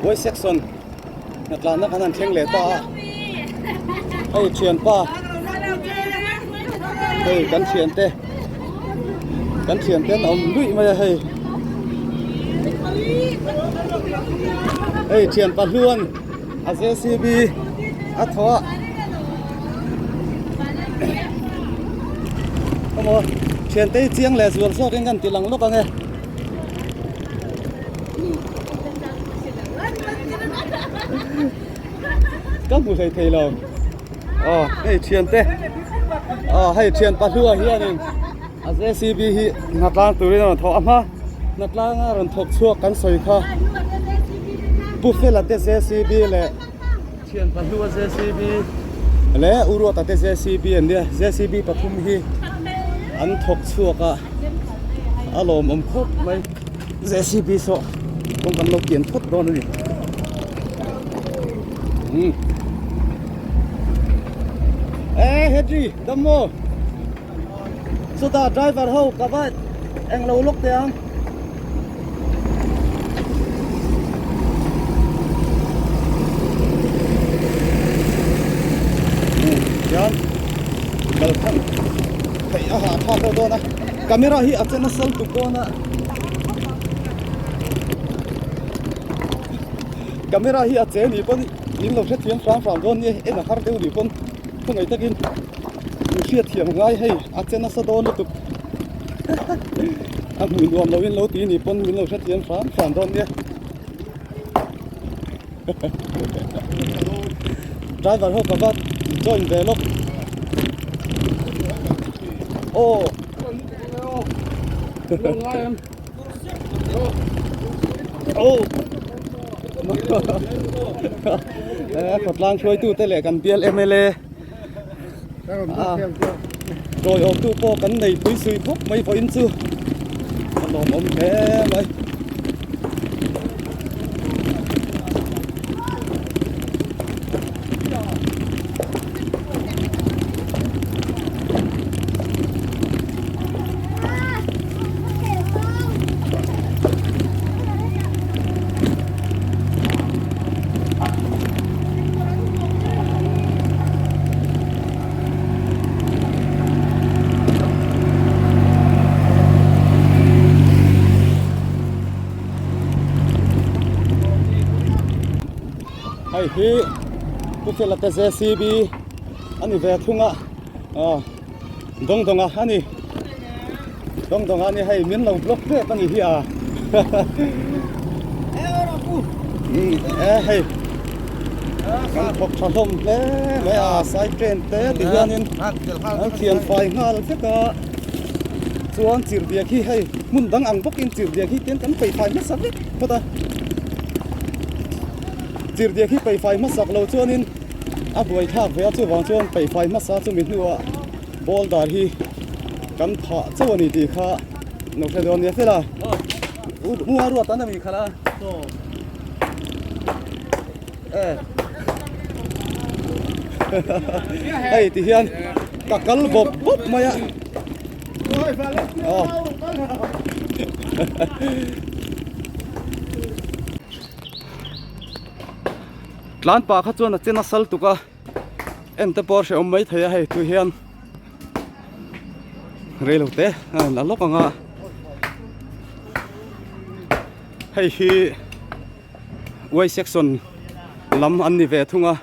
Boy section hnatlanna kan han thleng leh ta a hei thianpa hei kan thiante kan thiante an awm luih mai a hei hei thianpa hluan a J_C_B a thaw a. Emaw thiante hi chiang leh zual zawk in kan ti lang lawk ang e. Ka hmu hlei thei lo. Aw hei thiante aw hei thian pahlua hianin a J_C_B hi hnatlang turin a rawn thawh a hma. Hnatlanga rawn thawk chhuak kan sawi kha Pu Fela te JCB leh Thianpa hlua JCB leh U Ruata te JCB an nia. JCB pathum hi an thawk chhuak a, a lawmawm khawp mai. JCB saw kawng kan lo kian phawt dawn a ni. Umm. Eh Henry dam maw? Chutah driver ho ka va englo lawk teh ang. Hian kal khan theih a hahthlak deuh dawn a camera hi a che nasa lutuk dawn a camera hi a che ni pawn min lo hrethiam hram hram dawn nia en a har deuh ni pawn khawngaih takin min hriatthiam ngai hei a che nasa dawn lutuk a hmuh nuam lo in lo ti ni pawn min lo hrethiam hram hram dawn nia driver ho ka va join ve lawk aw aw khawtlang hruaitu te leh kan bial M_L_A Dawi awmtu pawh kan nei pui sui khawp mai vawiin chu a lawmawm hle mai. Hei hi Pu Fela te JCB a ni ve thung a aw dawng dawng a a ni dawng dawng a ni hei min lo block vek a ni hi a e hei kan thawk tha hlawm hle mai a side train te ti hianin an thian fai nghal vek a chuan chirhdiak hi hei hmun dang ang bawkin chirhdiak hi tian kan peih fai hmasa vek phawt a chirhdiak hi peih fai hmasak lo chuanin a buai thlak ve a chuvang chuan peih fai hmasa chumi hnuah boulder hi kan phah chauh a ni tih kha lo hre dawn nia fel a u a ruat an a mi khalh a e hei ti hian ka kal bawp bawp mai a tlan pah kha chuan a che nasa lutuk a en te pawh a hrehawm mai thei a hei tui hian reilo te a la lawk ang a hei hi y section lam an ni ve thung a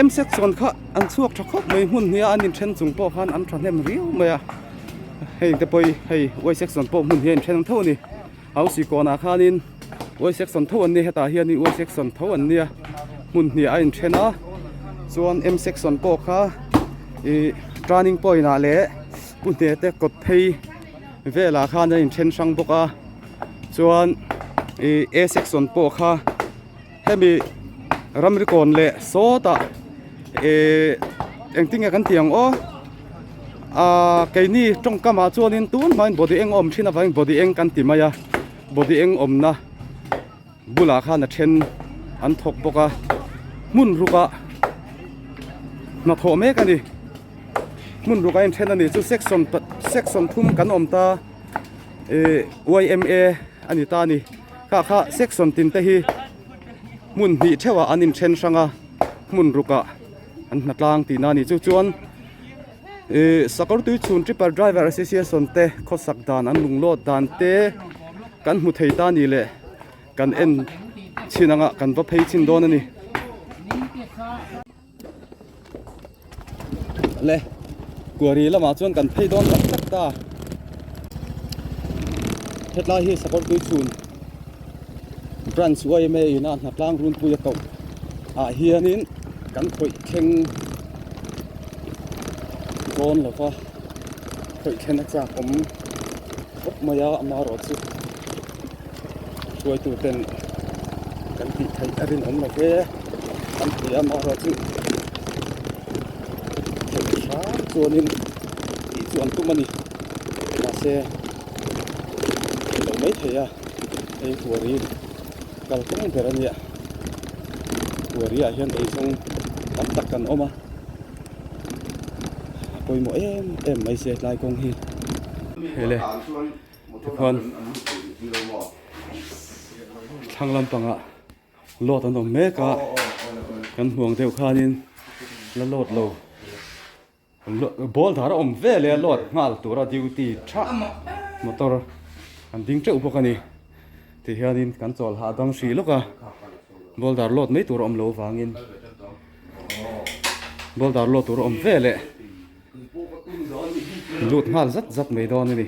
m section kha an chhuak tha khawp mai hmun hnia an inthen chung pawh khan an thahnem riau mai a hei te pawh hi hei y section pawh hmun hi a inthen ang tho a ni. Hausi kawnah khanin y section tho an nia hetah hianin y section tho an nia hmun hnih a inthen a chuan m section pawh kha ih turning point ah leh pu hne te kawt phei velah khan a inthen hrang bawk a chuan ih a section pawh kha hemi ramri kawn leh sawtah ih engtin nge kan tih ang aw ahh keini tawngkam ah chuanin tun hmain body eng a awm thin avangin body eng kan ti mai a body eng awmna bulah khan a then an thawk bawk a hmun rukah hnathawh mek a ni hmun rukah a inthen a ni chu section section thum kan awm ta ih yma a ni ta a ni. Kha kha section tin te hi hmun hnih theuhah an inthen hrang a hmun rukah an hna tlang tihna a ni chu chuan ihh sakawr tui chhun tripper driver association te khawsak dan an lunglawt dan te kan hmu thei ta a ni leh kan en chhin anga kan va phei chhin dawn a ni. Le kuari lamah chuan kan phei dawn tak tak ta hetlai hi sakawr tui chhun branch yma in a hnatlang runpui a koh ah hianin kan khawih thleng dawn lo va khawih thlen a chak awm. mai a amaherawhchu hruaitu ten kan tih theih a rinawm lo ve an ti a amaherawhchu theih hram chuanin tih chu an tum a ni mahse theih loh mai thei a hei huari kal kawng ber a nia huari ah hian eizawng tam tak kan awm a. A pawimawh em em mai se tlai kawng hi hele tikhuan thlang lampangah load an awm mek a kan hmuang deuh khanin la load lo ball dar a awm vel e load nghal tura duty tha motor an ding teuh bawk a ni tihianin kan chawl hahdam hrih lawk a ball dar load mai tur a awm loh avangin. Boulder luah tur a awm ve leh lut nghal zat zat mai dawn a ni.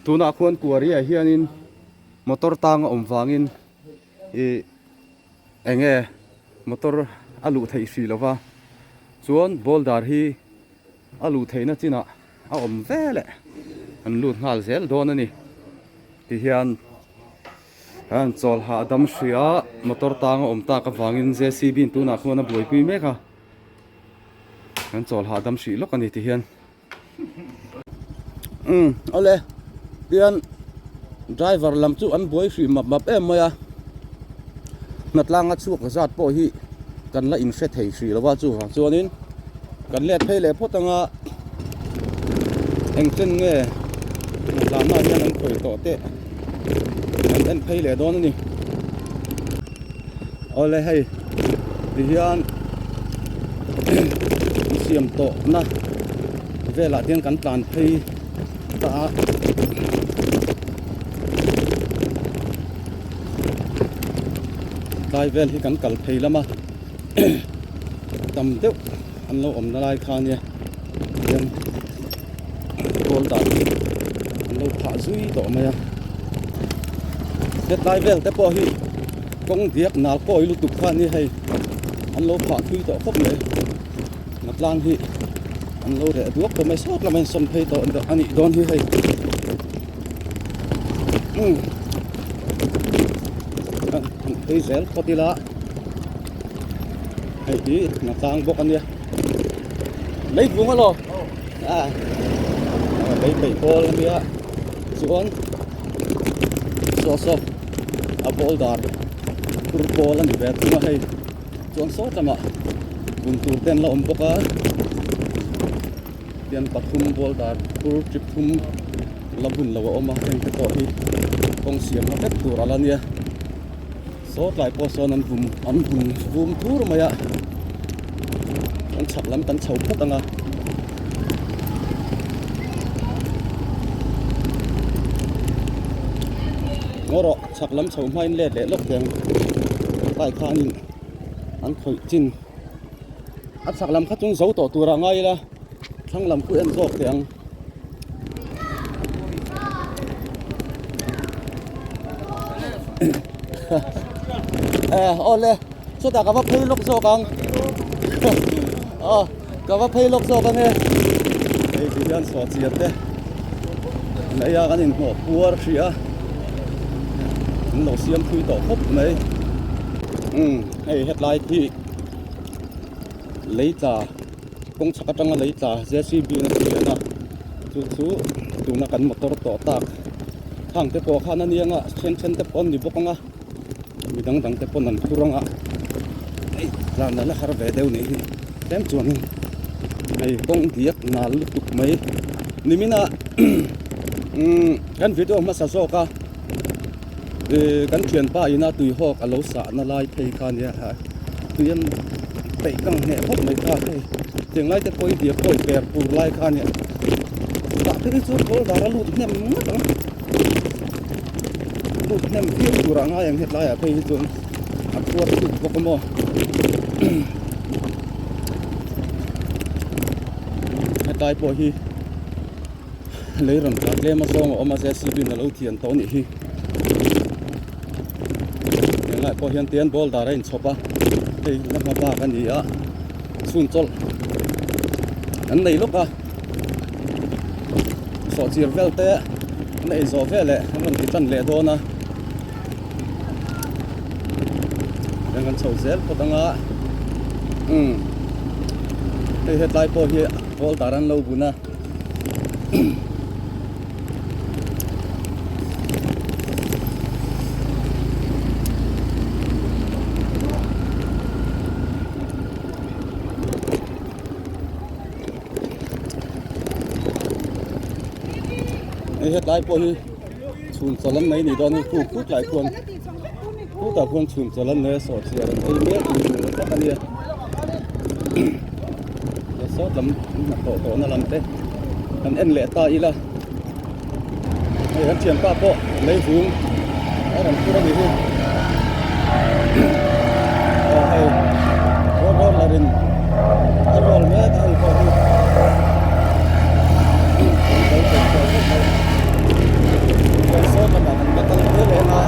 Tunah khuan quarry ah hianin motor tang a awm vangin ih eng nge motor a luh theih hrih lo va chuan boulder hi a luh theihna chinah a awm ve leh an lut nghal zel dawn a ni tihian. An chawl hahdam hria motor tang a awm tak avangin JCB in tunah khuan a buaipui mek a an chawl hahdam hrih lawk a ni ti hian umm awle tian driver lam chu an buai hrih map map em mai a hnatlanga chhuak zat pawh hi kan la inhre thei hrih lo va chuvang chuanin kan let phei leh phawt anga engchen nge hnatlanna hian an khawih tawh teh an en phei leh dawn a ni awle hei tihian an siam tawh na velah hian kan tlan phei ta a. Tlai vel hi kan kal phei lam a tam deuh an lo awmna lai kha ania hian kawl dan hi an lo phah zui tawh mai a hetlai vel te pawh hi kawng diak nal kawi lutuk kha ania hei an lo phah thui tawh khawp mai hnatlang hi an lo reh duak tawh mai sawt lamah in sawn phei tawh a nih dawn hi hei. An phei zel phawt ila hei hi hna tlang bawk a nia lei vung alaw a lei peih pawl a nia chuan saw saw a ball dar phur pawl a ni ve thung a hei chuan saw lamah bun tur te an la awm bawk a. Tian pathum ball dar phur trip thum la bun lo a awm a heng te pawh hi kawng siam na vek tur a la nia saw tlai pawh sawn an vum an vum vum thur mai a kan chhak lam kan chho phawt ang a. Ngaw rawh chhak lam chho hmain let leh lawk teh ang tlai khanin an khawih chin. A chhak lam kha chu zo tawh tur ah ngai ila thlang lam khu en zawk teh ang. Eh awle chutah ka va phei lawk zawk ang aw ka va phei lawk zawk ang e hei ti hian saw chian te an ei a kan inhnawh puar hrih a an lo siam thui tawh khawp mai umm hei hetlai hi. Lei tla kawng chhak atanga lei tla JCB in a ti lian a chu chu tuna kan motor tawh tak khang te pawh khan a ni anga then then te pawh an ni bawk anga mi dang dang te pawn an phur anga hei tlan a la har ve deuh nih hi tlem chuanin hei kawng diak nal lutuk mai nimin ah umm kan video hmasa zawk a. Ih kan thianpa ina tui hawk a lo sah na lai phei kha nia ha tui an peih kang hneh phawt mai kha hei tiang lai te pawhin diak pawh per pur lai kha nia tah te hi chuan kawl dar a lut hnem ngawt ang lut hnem viau tur ah ngai ang hetlai ah phei hi chuan a khuar chuk bawk a maw hetlai pawh hi. Lei rawn tla tlem a zawng a awm a JCB in a lo thian tawh a nih hi helai pawh hian tian ball dar a inchhawp a hei la hma bak a ni a chhun chawlh an nei lawk a. Sawhchir vel te an ei zawh veleh an rawn ti tan leh dawn a. Kan kan chho zel phawt anga umm hei hetlai pawh hi kawl dar an lo bun a. Hei hetlai pawh hi chhun chaw lam mai ni dawn a ni khut lai khuan khutah khuan chhun chaw lam mai a sawhchiar an ei mek ni tur tak a nia sawt lam hnathawh tawhna lam te kan en leh ta ila hei kan thianpa pawh leivung a rawn phur a nih hi aw hei road roller in a roll mek a hei pawh hi kan kal chho chho vek mai chuan saw lamah kan va kal phei leh anga.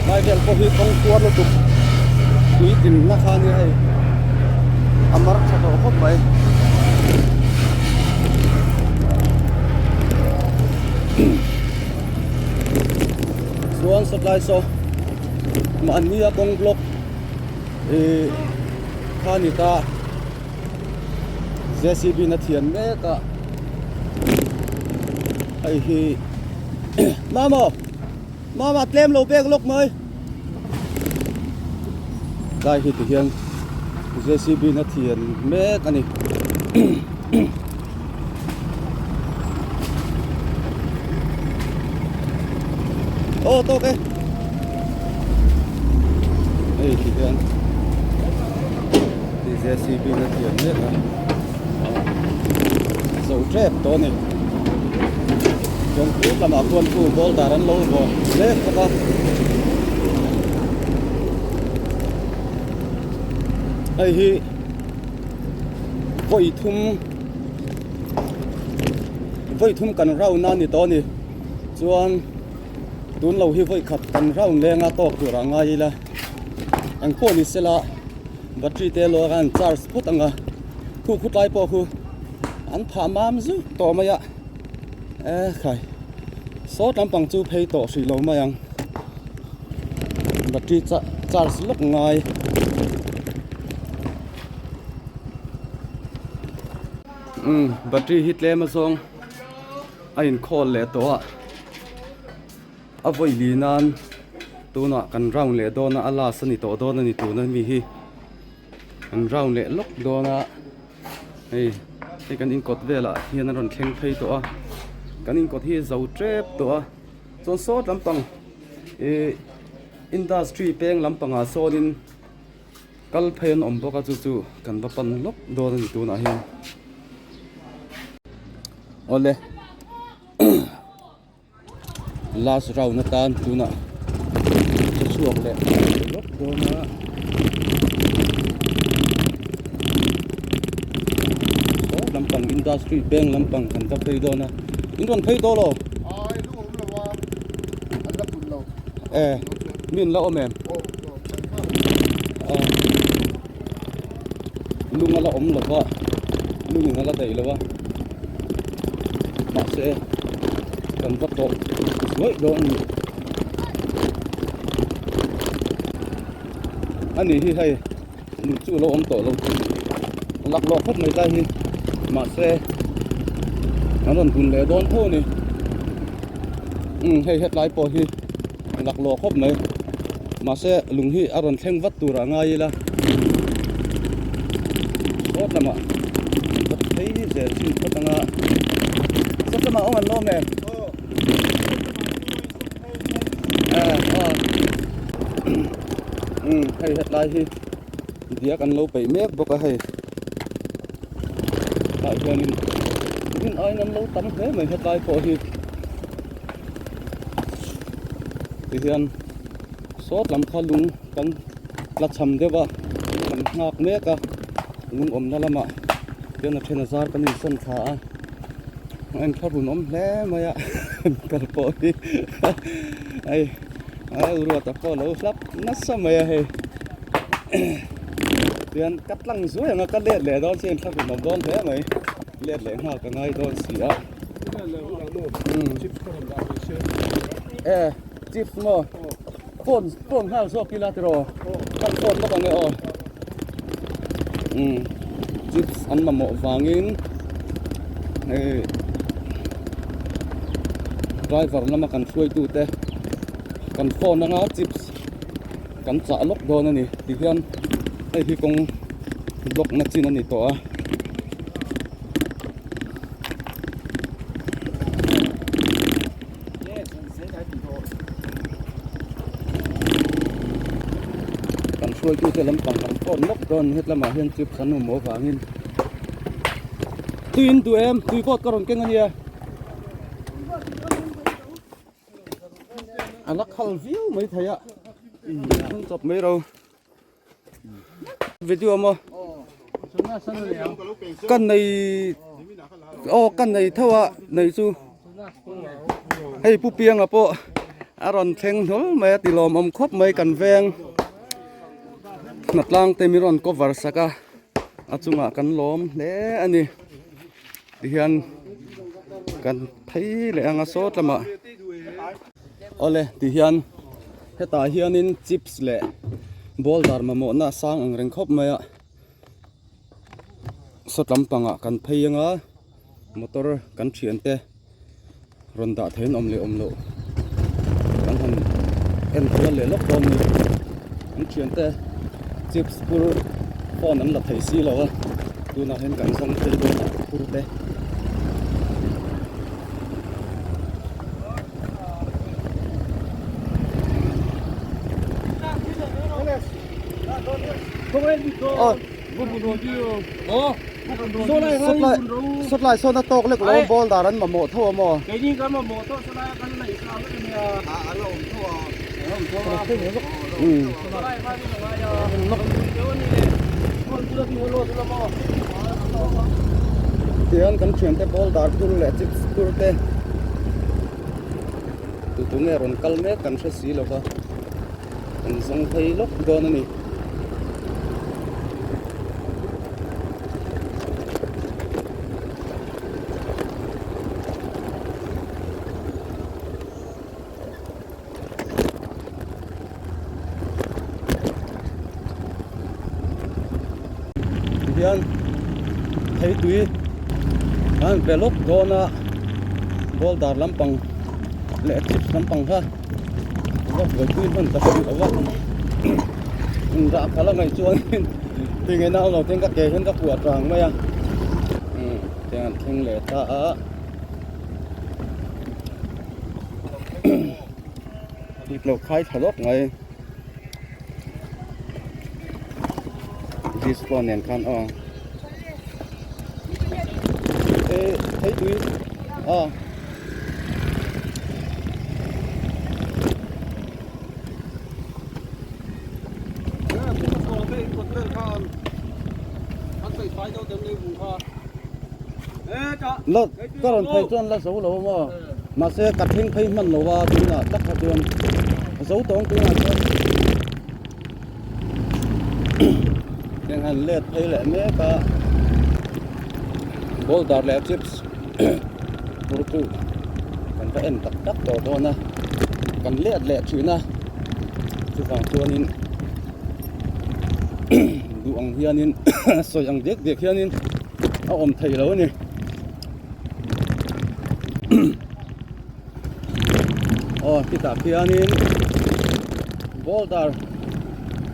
Lai vel pawh hi kawng kuar lutuk tui tlinna kha ania hei a mar tha tawh khawp mai. Chuan sawtlai saw mahni a kawng block ih kha ni ta. J_c_b na thian mek a hei hi mama mama tlem lo pek lawk mai tlai hi ti hian J_c_b na thian mek a ni. Aw tawk e hei ti hian J_c_b na thian mek a zo tep tawh a ni chuan tut lamah khuan chu boulder an lo vaw mek bawk a hei hi vawi thum vawi thum kan round a ni tawh a ni chuan tun lo hi vawi khat kan round lenga tawk tur ah ngai ila eng pawh ni sela battery te lawk a an charge phawt ang a khu khu tlai pawh khu an phah mam zui tawh mai a e khai saw lampang chu phei tawh hrih lo mai ang battery charge lawk ngai. Umm battery hi tlem azawng a inkhawl leh tawh a a vawi li nan tunah kan round leh dawn a a last a ni tawh dawn a ni tuna mi hi kan round leh lawk dawn a hei hei kan inkawt velah hian a rawn thleng phei tawh a kan inkawt hi a zo tep tawh a chuan sawt lampang ihh industry peng lampangah sawnin. Kal phei an awm bawk a chu chu kan va pan lawk dawn a ni tunah hian awle last round atan tunah ka chhuak leh lawk dawn a saw lampang industry bank lampang kan va phei dawn a in rawn phei tawh lo e mi an la awm em. Lung a la awm lo va lung in a la daih lo a mahse kan va tawh zuaih dawn a ni a ni hi hei lung chu a lo awm tawh lo laklawh khawp mai tlai hi mahse an rawn bun leh dawn tho a ni umm hei hetlai pawh hi. Laklawh khawp mai mahse lung hi a rawn thleng vat tur ah ngai ila sawt lamah va phei zel chin phawt anga sawt lamah awm an lawm em umm hei hetlai hi diak an lo peih mek bawk a hei tah hianin rin aiin an lo tam hle mai hetlai pawh hi. Tihian sawt lam kha lung kan la cham deuh a kan nghak mek a lung awmna lamah hian a then a zar kan insawn thla a a inthlahrun awm hle mai a kal pawh hi hei a ruata pawh a lo hlap nasa mai a hei. Tian ka tlang zuai ang a ka let leh dawn chian thla awm dawn hle mai let leh nghal ka ngai dawn si a e chips maw phone phone nghal zawk ila tiraw kan phone bawk ang e aw chips an mamawh vangin hei driver lama kan hruaitute kan phone anga chips kan chah lawk dawn a ni tihian hei hi kawng block na chin a ni tawh a. Kan hruaitute lampang kan phone lawk dawn hetlamah hian chips an awm avangin tui in duh em tui vawt ka rawn keng a nia. A la khal viau mai thei a thung chawp mai ro video maw ka nei aw ka nei tho a nei chu hei pu pianga pawh a rawn thleng hlawl mai a ti lawmawm khawp mai kan veng hnatlang te min rawn cover sak a a chungah kan lawm hle a ni. Tihian kan phei leh ang a sawt lamah awle tihian hetah hianin chips leh boulder mamawhna a sang ang reng khawp mai a sawt lampangah kan phei ang a motor kan thiante rawn dah thei an awm leh awm loh kan han en kual leh lawk dawn a ni an thiante chips phur phone an la thei si lo a tunah hian kan zawng phei dawn a phur te. Sawtlai sawn a tawk lek lo ball dar an mamawh tho a maw? Keini kan mamawh tawh sawtlai a kan laih sa vek a nia. A a la awm tho a. A la awm tho a. Sawtlai khan in a ngai a. Deuh a ni le. Phone chu la ti haw lo chu la maw? Tihian kan thiante ball dar phur leh chips phur te tu tu nge rawn kal mek kan hre si lo va. Kan zawng phei lawk dawn a ni. Tihian theitui an pe lawk dawn a boulder lampang leh chips lampang kha. Va buaipui hman ta hrih lo va inrah khalh a ngaih chuanin tinge nau lo ten ka ke hian ka kuah tang mai a umm tiang an thleng leh ta a ip lo khai thla lawk mai disco nen khan aw e thei tui aw. La ka rawn phei chuan la zo lo a maw mahse ka thleng phei hman lo a tunah tak kha chuan zo tawng tunah chuan heng han let phei leh mek a boulder leh chips phur chu kan va en tak tak tawh dawn a kan let leh thin a chuvang chuanin duh ang hianin sawi ang dek dek hianin a awm thei lo a ni. Aw khitah khianin boulder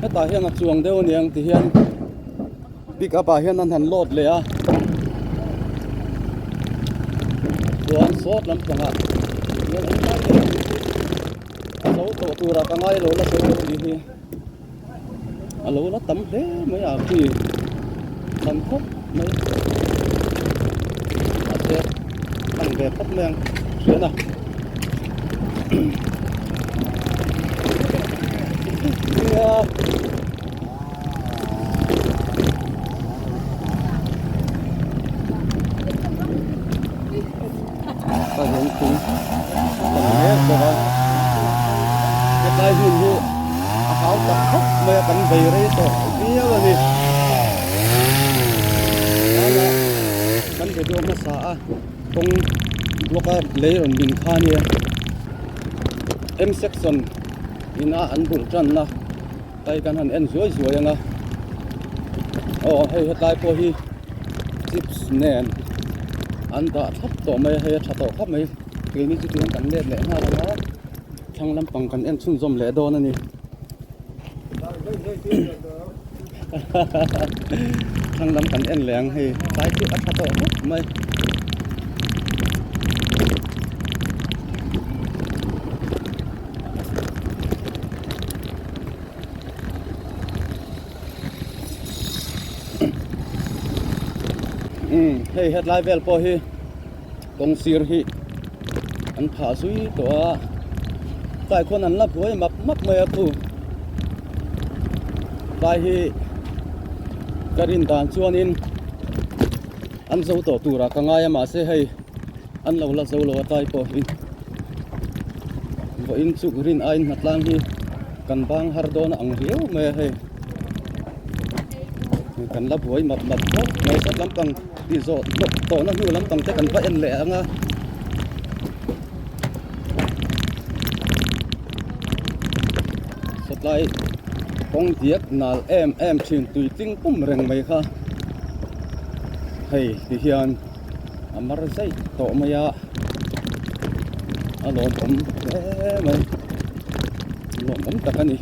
hetah hian a chuang deuh aniang ti hian pick up ah hian an han load leh a chuan sawt lampangah hian an kai leh a zo tawh turah ka ngai lo la zo lo anih hi a lo la tam hle mai a khi tam khawp mai mahse a ni ve phawt mai ang hriat a nia ka hian thing tam mek bawk a hetlai hmun hi. Hau tak khawp mai a kan vei rei tawh viau a ni. Hmanah kan video hmasa a kawng block a lei rawn min kha ania M section ina an bulh tanna tlai kan han en zuai zuai ang a aw hei hetlai pawh hi chips nen an dah thlap tawh mai a hei a tha tawh khawp mai keini chu tihian kan let leh nghal ang a. Thlang lampang kan en chhunzawm leh dawn a ni. Thlang lam kan en leh ang hei tlai chu a tha tawh khawp mai. Umm hei hetlai vel pawh hi. Kawng sir hi an phah zui tawh a tlai khuan an la buai map map mai a khu tlai hi ka rin dan chuanin an zo tawh turah ka ngai a mahse hei an lo la zo lo a tlai pawh hi vawiin chu rin aiin hnatlang hi kan bang har dawn a ang riau mai a hei kan la buai map map khawp mai sawt lampang. Tih zawh hlawk tawhna hnu lampang te kan va en leh ang a. Sawtlai kawng diak nal em em thin tui tling pum reng mai kha hei ti hian a mar zaih tawh mai a a lawmawm hle mai lawmawm tak a ni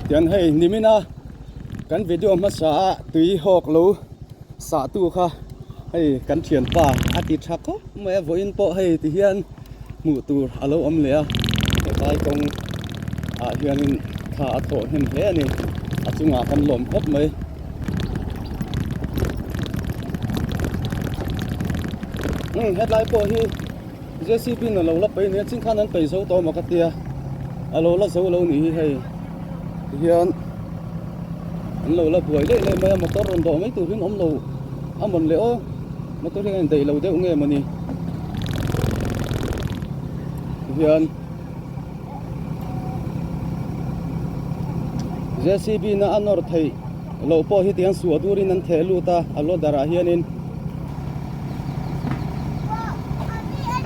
tian hei nimin a. Kan video hmasa a tui hawk lo sah tu kha hei kan thianpa a ti tha khawp mai a vawiin pawh hei ti hian hmuh tur a lo awm leh a hetlai kawng ah hianin thla a thawh hnem hle a ni a chungah kan lawm khawp mai. Umm hetlai pawh hi J C B in a lo la paih nia chingkhan an paih zo tawh maw ka tia a lo la zo lo nih hi hei tihian an lo la buai leh leh mai a motor rawn dawh mai tur hi an awm lo a mawn leh aw motor hi a indaih lo deuh nge mawni tihian J C B na a nawr theih loh pawh hi tihian suah turin an theh lut a a loader ah hianin.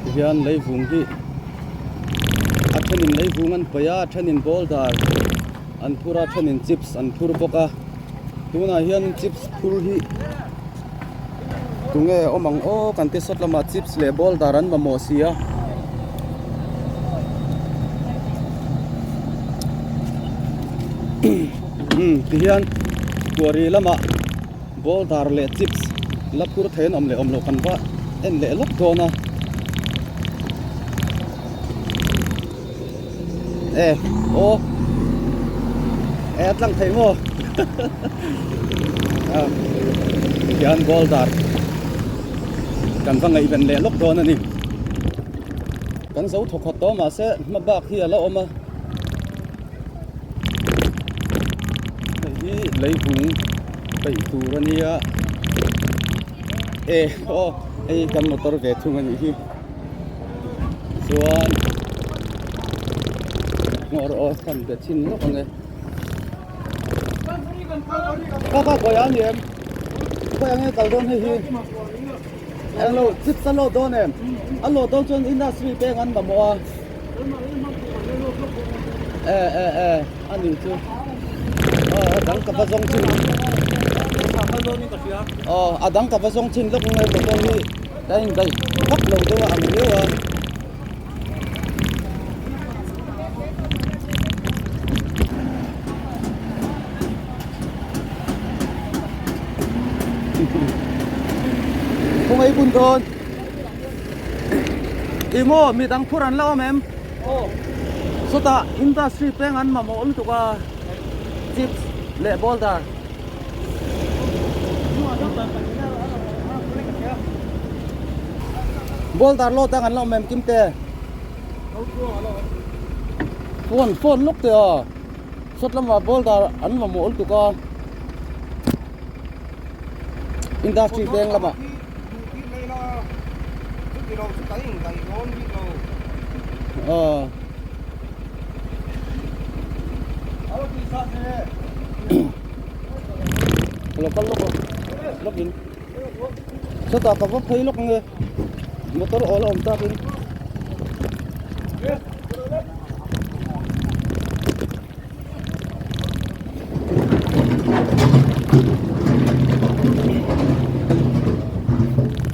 Tihian leivung hi a thenin leivung an paih a a thenin boulder an phur a a thenin chips an phur bawk a tunah hian chips phur hi tunge awm ang aw kan ti sawt lamah chips leh boulder an mamawh si a. Umm tihian kuari lamah. Boulder leh chips la phur thei an awm leh awm loh kan va en leh lawk dawn a e aw e a tlang thei maw a tihian boulder kan va ngaihven leh lawk dawn a ni kan zo thawkhat tawh mahse hma bak hi a la awm a. Hei hi leivung peih tur a nia e aw hei kan motor ve thung a nih hi chuan ngawr aw kan be chhin lawk ang e kha kha khawi a ni em khawi ang e kal dawn hei hi englo chips a lawt dawn em a lawt dawn chuan industry peng an mamawh a. E e e a nih chu aw a dang ka va zawng chin aw a dang ka va zawng chin lawk nge motor hi ka indaih vak lo deuh a ang riau a. Khawngaih bun dawn. Ih maw mi dang phur an la awm em? Aw. Sawtah industry peng an mamawh lutuk a chips leh boulder. Boulder lo dang an la awm em Kimte? Phone phone lawk teh a sawt lamah boulder an mamawh lutuk a industry peng lamah. Ka lo kal lawk a lawk in chutah ka va phei lawk ange motor awl a awm tak in.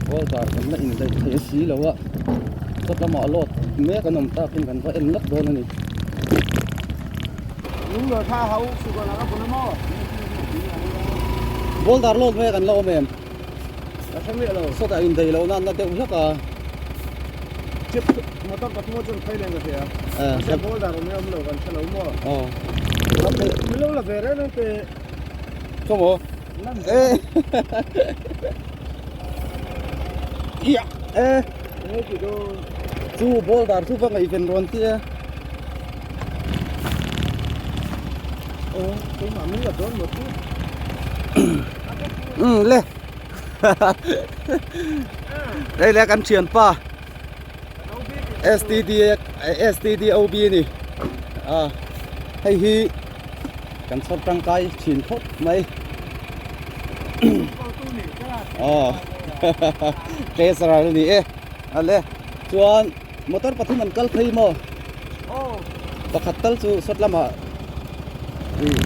Boulder kan la indaih thei si lo a khaw lamah load mek an awm takin kan va en lawk dawn a ni. Boulder load mek an la awm em? Sawtah indaih loh nan na deuh hlek a. Chip motor pathum a chuan phei leh ka hria. Mahse boulder awm hi a awm lo kan hre lo maw? Aw. Min lo la ve reng reng teh. Khaw maw? E. Ia e. Chu boulder chu va ngaihven rawn tia. Aw keimah min la dawn maw chu? Umm le. Hei le kan thianpa STD STDOB a ni a hei hi kan chhawr tangkai thin khawp mai aw treasurer a ni e a le chuan motor pathum an kal phei maw pakhat tal chu sawt lamah ih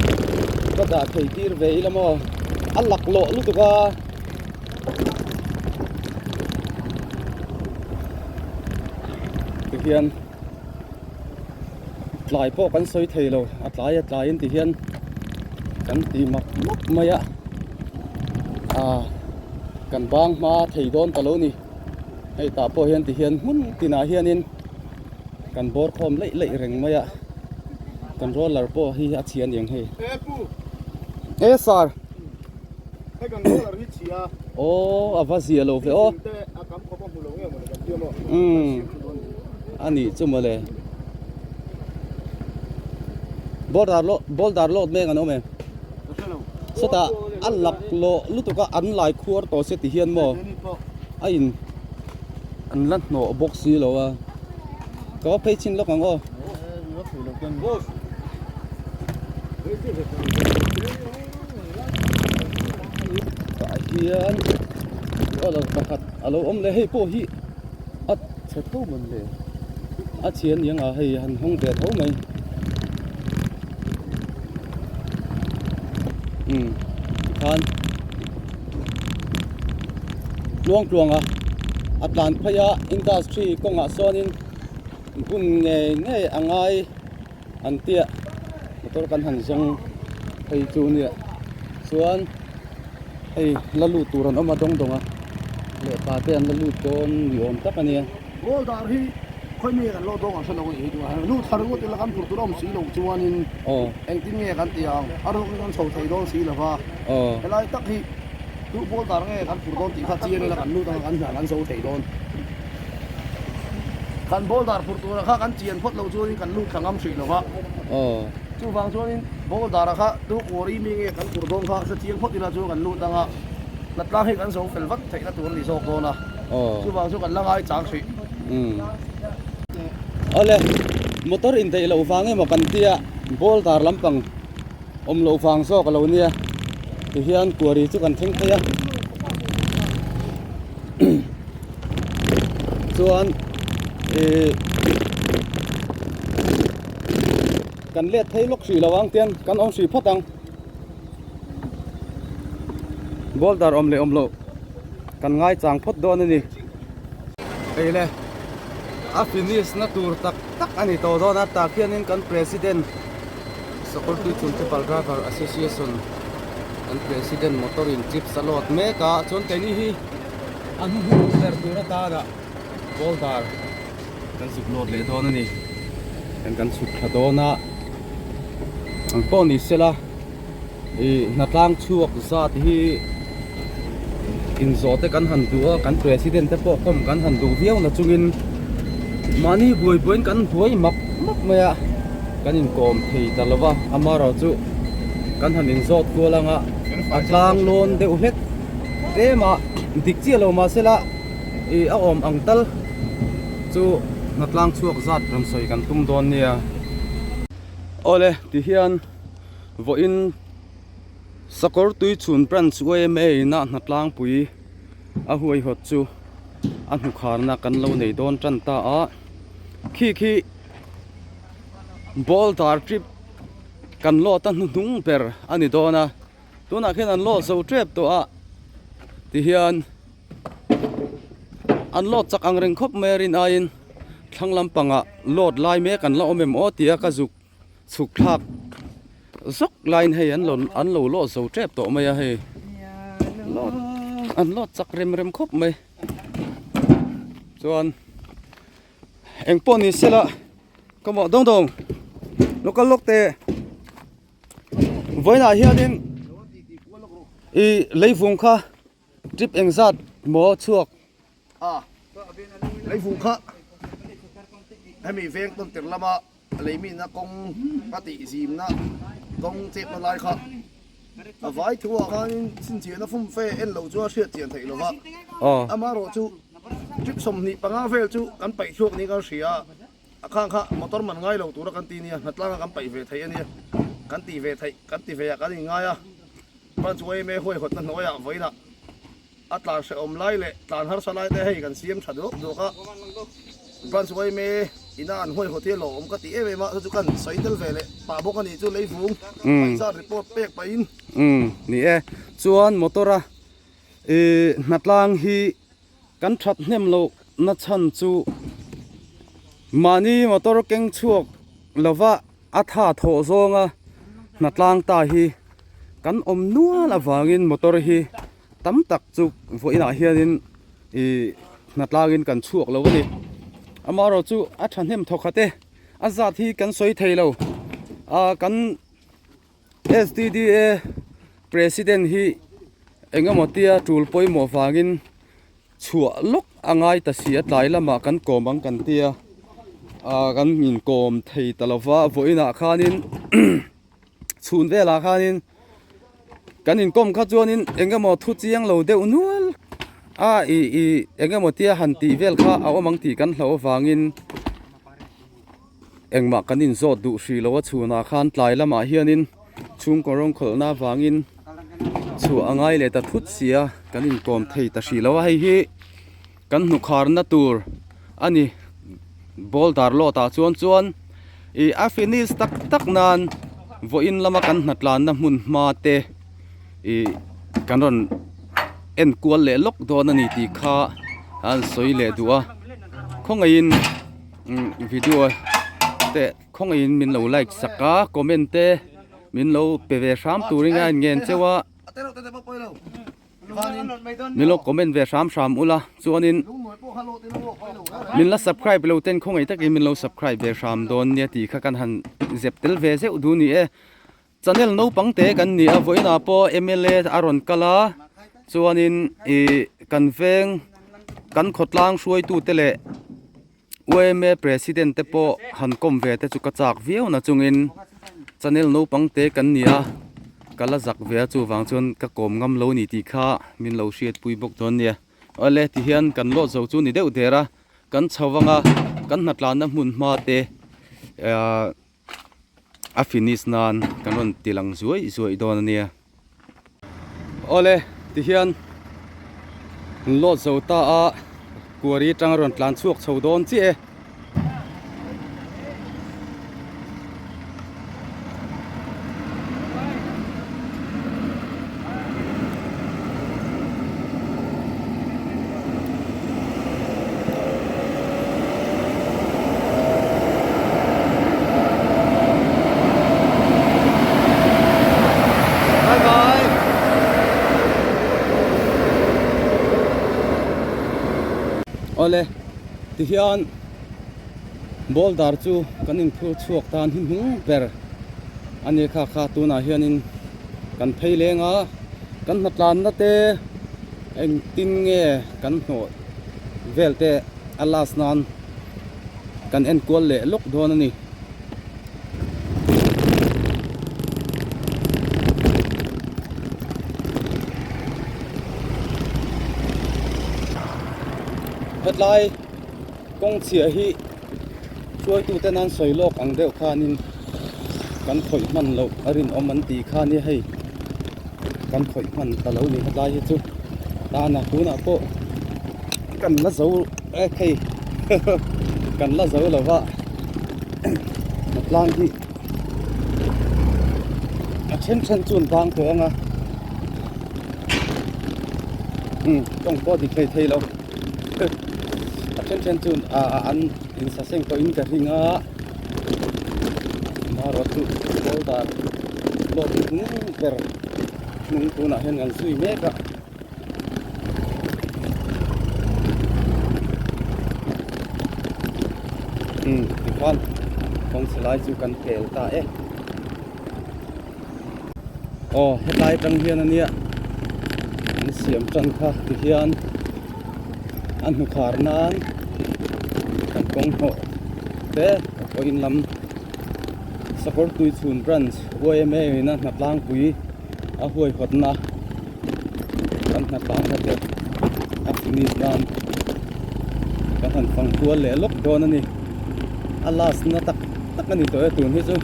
ka dah thei tir ve ila maw a laklawh lutuk a. Tihian tlai pawh kan sawi thei lo a tlai a tlaiin tihian kan ti mak mak mai a ah kan bang hma thei dawn ta lo ni hei tah pawh hian tihian hmun tinah hianin kan bawr khawm laih laih reng mai a kan roller pawh hi a chhia aniang hei e sir. Hei kan roller hi chhia. Aw a va zia lo ve aw. Te a kam khawp a hmu lo nge mawle kan tia maw. Umm a nih chu mawle. Boulder lo boulder load mek an awm em? Ka hre lo. Sawtah a lak lawh lutuk a an lai khuar tawh se ti hian maw a in an la hnawh bawk si lo a. Ka va phei chhin lawk ang aw. Tah hian colour pakhat a lo awm leh hei pawh hi a chhe tho mawn le a chhe a ni ang a hei han hawng ve tho mai umm tikhan tluang tluang a a tlan phei a industry kawngah sawnin bun ngei ngei a ngai. An tia motor kan han zawng phei chu nia chuan hei la lut tur an awm a dawng dawng a lehkha te an la lut dawn ni awm tak a nia. Boulder hi khawi mi kan lo dawng ang hre lo a nih hi chu a lut thar ngawt ila kan phur tur a awm si lo chuanin engtin nge kan tih ang a rukin kan chho thei dawn si lo va helai tak hi tu boulder nge kan phur dawn tih kha chiang ila kan lut anga kan hna kan zo thei dawn. Kan boulder phurh tura kha kan chian phawt loh chuanin kan lut thla ngam hrih lo va. Chuvang chuanin boulder-a kha tu kawri mi nge kan phurh dawn kha hre chiang phawt ila chu kan lut anga hlatlang hi kan zo fel vat theihna tur a ni zawk dawn a. Chuvang chu kan la ngai chang hrih. Awle, motor indaih loh vang emaw kan tia boulder lampang awm loh vang zawk a lo nia tihian quarry chu kan thleng phei a. Chuan ih kan let phei lawk hrih lo ang tian kan awm hrih phawt ang boulder awm leh awm loh kan ngai chang phawt dawn a ni hei le a finish na tur tak tak a ni tawh dawn a tah khianin kan president Sakawrtui Chungchepal Driver Association kan president motor in chips a load mek a chuan keini hi a hnuhnung ber tur atana boulder kan zuk load leh dawn a ni kan kan chhuk thla dawn a ang pawh ni sela ih hnatlang chhuak zat hi inzawh te kan han duh a kan president te pawh kawm kan han duh viau na chungin mahni buai buaiin kan buai mak mak mai a kan inkawm thei ta lo va amaherawhchu kan han inzawt kual ang a a tlang lawn deuh hlek tlem a dik chiah lo mahsela ih a awm ang tal chu hnatlang chhuak zat rawn sawi kan tum dawn nia. Awle tihian. Vawiin Sakawr Tuichhun Branch yma ina hnatlangpui a huaihawt chu a hnukharna kan lo nei dawn tan ta a khi khi boulder trip kan lawt a hnuhnung ber a ni dawn a tunah khian an lawt zo tep tawh a tihian an lawt chak ang reng khawp mai a rin aiin thlang lampangah lawt lai mek an la awm em aw tia ka zuk chhuk thlak zawk laiin hei an lo an lo lawh zo tep tawh mai a hei lawt an lawt chak rem rem khawp mai chuan eng pawh ni sela ka mawh dawng dawng lo kal lawk teh vawiinah hianin ih leivung kha trip engzat maw chhuak. A leivung kha hemi veng tawn tir lama leimina kawng a tih zimna kawng chepna lai kha a vai thu ah khanin chhinchhiahna fum fe en loh chuan hriat chian theih lova amaherawh chu trip 25 vel chu kan paih chhuak niin kan hria a a khang kha motor man ngai lo tura kan ti nia hnatlanga kan paih ve theih ania kan tih ve theih kan ti ve ah kan inngai a branch yma huaihawtna hnuaiah vawiinah A tlan hrehawm lai leh tlan harsa lai te hei kan siam tha duak duak a, Branch yma ina an huaihawt hi a lawmawm ka ti em em a, chu chu kan sawi tel ve leh pah bawk a nih chu leivung paihzat report pek pahin. Umm ni e, chuan motor a ih hnatlang hi kan that hnem loh na chhan chu mahni motor keng chhuak lova a tha thawh zawnga hnatlang ta hi kan awm nual avangin motor hi tam tak chu vawiinah hianin ih hnatlangin kan chhuak lo a ni amaherawh chu a thahnem thawk khat e a zat hi kan sawi thei lo ah kan S_D_D_A president hi eng emaw tia tul pawimawh vangin chhuah lawk a ngai ta si a tlai lamah kan kawm ang kan tia ah kan inkawm thei ta lova vawiinah khanin chhun velah khanin kan inkawm kha chuanin eng emaw thu chiang lo deuh nual a ih ih eng emaw tia han tih vel kha a awm ang tih kan hlauh avangin engmah kan inzawt duh hrih lo a chhunah khan tlai lamah hianin chhungkaw rawng khawlhna avangin chhuah a ngai leh ta thut si a kan inkawm thei ta hrih lo a hei hi kan hnukharna tur a ni boulder lot ah chuan chuan ih a finish tak tak nan vawiin lama kan hnatlanna hmun hma te ih kan rawn en kual leh lawk dawn a ni tih kha an sawi leh duh a khawngaihin video te khawngaihin min lo like sak a comment te min lo pe ve hram turin a inngen cheu a. Min lo comment ve hram hram ula chuanin min la subscribe lo ten khawngaih takin min lo subscribe ve hram dawn nia tih kha kan han zep tel ve zeuh duh ni e channel naupang te kan ni a vawiinah pawh M_L_A a rawn kal a chuanin ih kan veng kan khawtlang hruaitu te leh yma president te pawh han kawm ve te chu ka chak viau na chungin channel naupang te kan ni a ka la zak ve a chuvang chuan ka kawm ngam lo ni tih kha min lo hriatpui bawk dawn nia awle tihian kan lawt zo chu ni deuh der a kan chho vang a kan hnatlanna hmun hma te ahh a finish nan kan rawn ti lang zuai zuai dawn a nia awle tihian an lawt zo ta a kuari atang a rawn tlan chhuak chho dawn chiah e. Bye bye. Awle tihian boulder chu kan inphur chhuak tan hi hnung ber a ni kha kha tunah hianin kan phei leng a kan hnatlanna te engtin nge kan hnawh vel te a last nan kan en kual leh lawk dawn a ni. Hetlai kawng chhiah hi hruaitute nan sawi lawk ang deuh khanin. Kan khawih hman loh a rinawm an tih kha nia hei kan khawih hman ta lo ni hetlai hi chu tana tunah pawh kan la zo e hei kan la zo lo va hnatlang hi a then then chu an bang tawh ang a umm tawng pawh a dik thei thei lo a then then chu ah an insaseng tawhin ka ring a. Marawh chu boulder lawt hnung ber hnung tunah hian kan zui mek a. Umm tikhan kawng chhe lai chu kan pel ta e. Aw hetlai atang hian ania an siam tan kha tihian a hnu khar nan kan kawng hnawh te pawhin lam sakawr tui chhun branch yma in a hna tlangpui a huaihawtna kan hna tlang kha te a finish nan kan han fang kual leh lawk dawn a ni a last na tak tak a ni tawh e tun hi chu.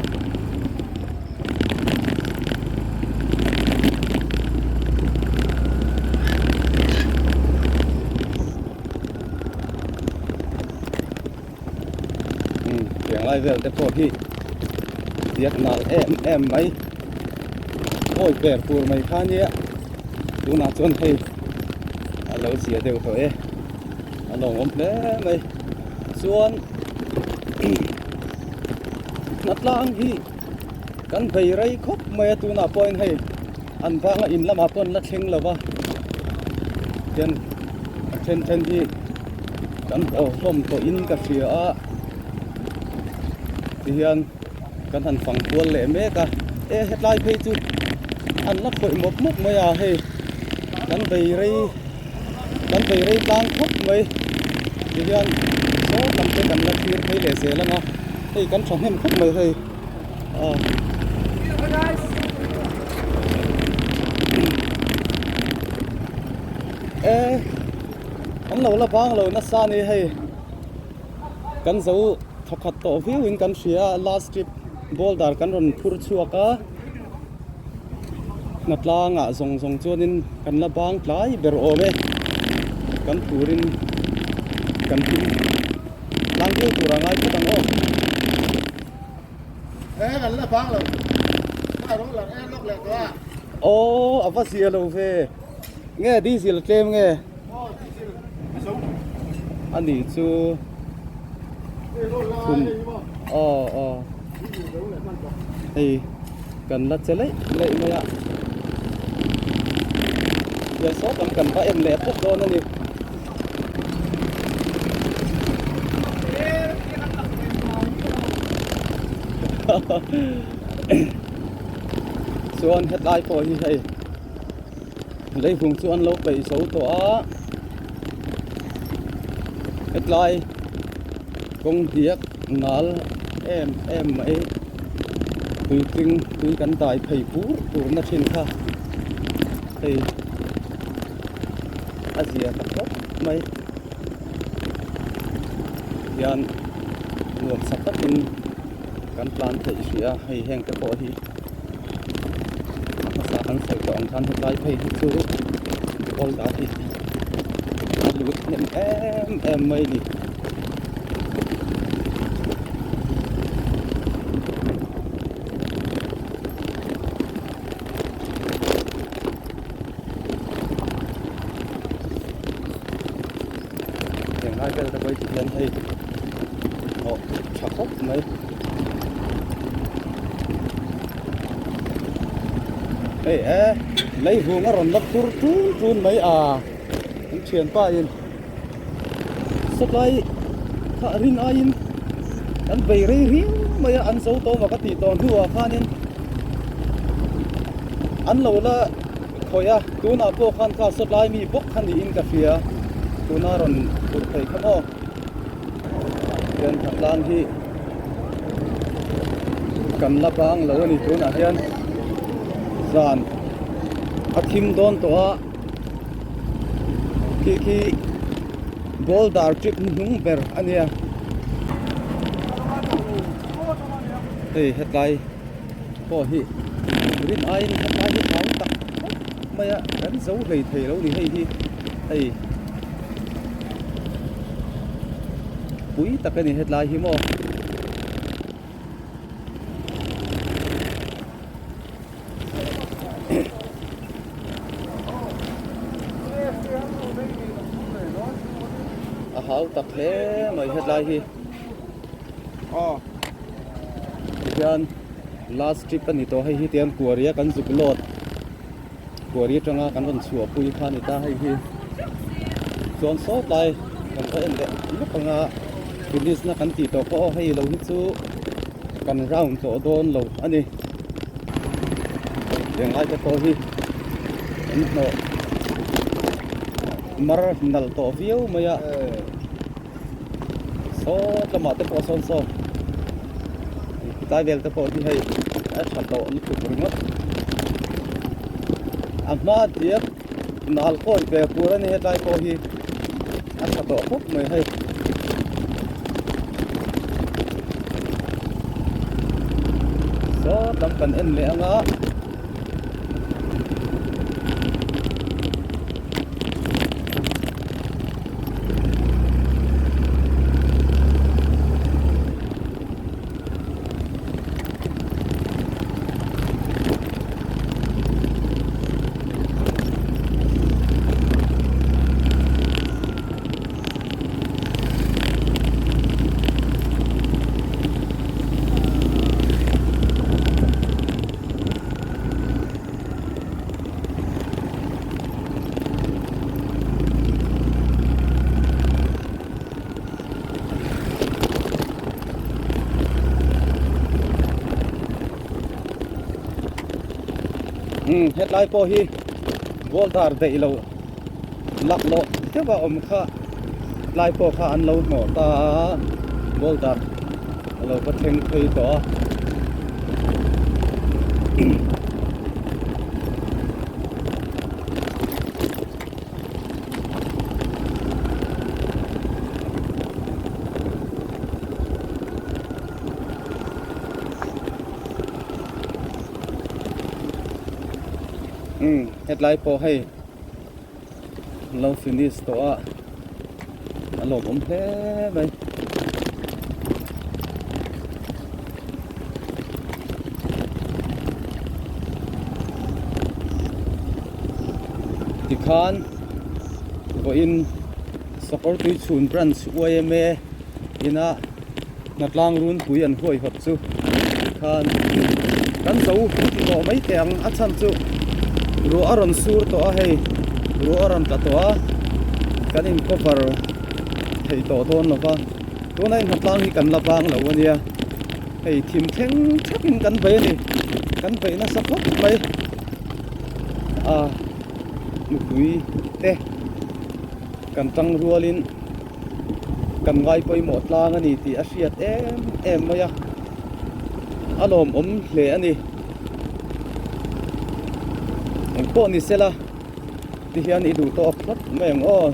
Tiang lai vel te pawh hi diak nal em em mai awi per tur mai kha nia tunah chuan hei a lo zia deuh tawh e a lawmawm hle mai chuan hnatlang hi kan vei rei khawp mai a tunah pawhin hei an vanga in lamah pawh an la thleng lo va tian a then then hi kan haw hlawm tawhin ka hria a tihian kan han fang kual leh mek a e hetlai phei chu an la khawih mawp mawp mai a hei kan vei rei kan vei rei tlang khawp mai tihian saw lam te kan la thlir phei leh zel ang a hei kan thahnem khawp mai hei ah e an lo la bang lo nasa a ni hei kan zo thawkhat tawh viau in kan hria a last trip boulder kan rawn phur chhuak a. Hnatlangah zawng zawng chuanin kan la bang tlai ber awm e. Kan turin kan hlim tlang viau tura ngai phawt ang aw. E kan la bang lo. Ka rawh lang e lawk leh tawh a. Aw a va zia lo ve. Nge diesel tlem nge? Aw diesel a zo. A nih chu. Thum. Aw aw. Hei. Kan la che leih leih mai a, tiang saw tam kan va en leh phawt dawn a ni. Chuan hetlai pawh hi hei leivung chu an lo peih zo tawh a, hetlai kawng hniak nal em em mai. Tuitling tui kan dai phei pur pur na thin kha hei a zia ta khawp mai hian nuam sa takin kan tlan theih hrih a hei heng te pawh hi a hmasa kan sawi tawh ang khan hetlai phei hi chu boulder hi a lut hnem em em mai a ni. Heng lai vel te pawh hi ti hian hei aw tha khawp mai. Hei e leivung a rawn la tur tun tun mai a an thianpa in. Sawtlai kha rin aiin an bei rei riau mai a, an zo tawh vak a tih tawh hnuah khanin an lo la khawih a, tunah pawh khan kha sawtlai mi bawk kha niin ka hria, tuna rawn phurh thei kha maw hian tlang hi kan la bang lo a ni tunah hian zan a thim dawn tawh a. Khi khi boulder trip hnung ber a nia hei hetlai Pawh hi rin aiin hetlai hi hau tak khawp mai a kan zo hlei thei lo ni hei hi hei pui tak a ni hetlai hi maw. A hau tak hle mai hetlai hi. Tihian last trip a ni tawh hei hi tihian kuari a kan zuk load kuari atanga kan rawn chhuah pui kha a ni ta hei hi chuan sawt lai kan va en leh lawk anga finish na kan tih tawh pawh aw hei lo hi chu kan round tawh dawn lo a ni tiang lai te pawh hi an hnawh mar nalh tawh viau mai a. Saw lamah te pawh sawn saw tlai vel te pawh hi hei a tha tawh lutuk ringawt a hma diak nal kawi ve tur a ni hetlai pawh hi a tha tawh khawp mai hei. Saw lam kan en leh anga. Umm hetlai pawh hi boulder daih loh laklawh deuh a awm kha tlai pawh kha an lo hnawh ta a boulder a lo va thleng phei tawh a. Umm hetlai pawh hei lo finish tawh a a lawmawm hle mai. Tikhan vawiin Sakawr Tuichhun Branch yma ina hnatlang runpui an huaihawt chu tikhan kan zo ti tawh mai teh ang a chhan chu ruah a rawn sur tawh a hei ruah a rawn tla tawh a kan in cover thei tawh dawn lo va tuna in hnatlang hi kan la bang lo a nia hei thim thleng thlengin kan bei a ni kan bei nasa khawp mai a mipui te kan tang rualin. Kan ngai pawimawh tlang a ni tih a hriat em em mai a, a lawmawm hle a ni. Engpawh ni sela ti hian i duh tawk phawt mai ang aw.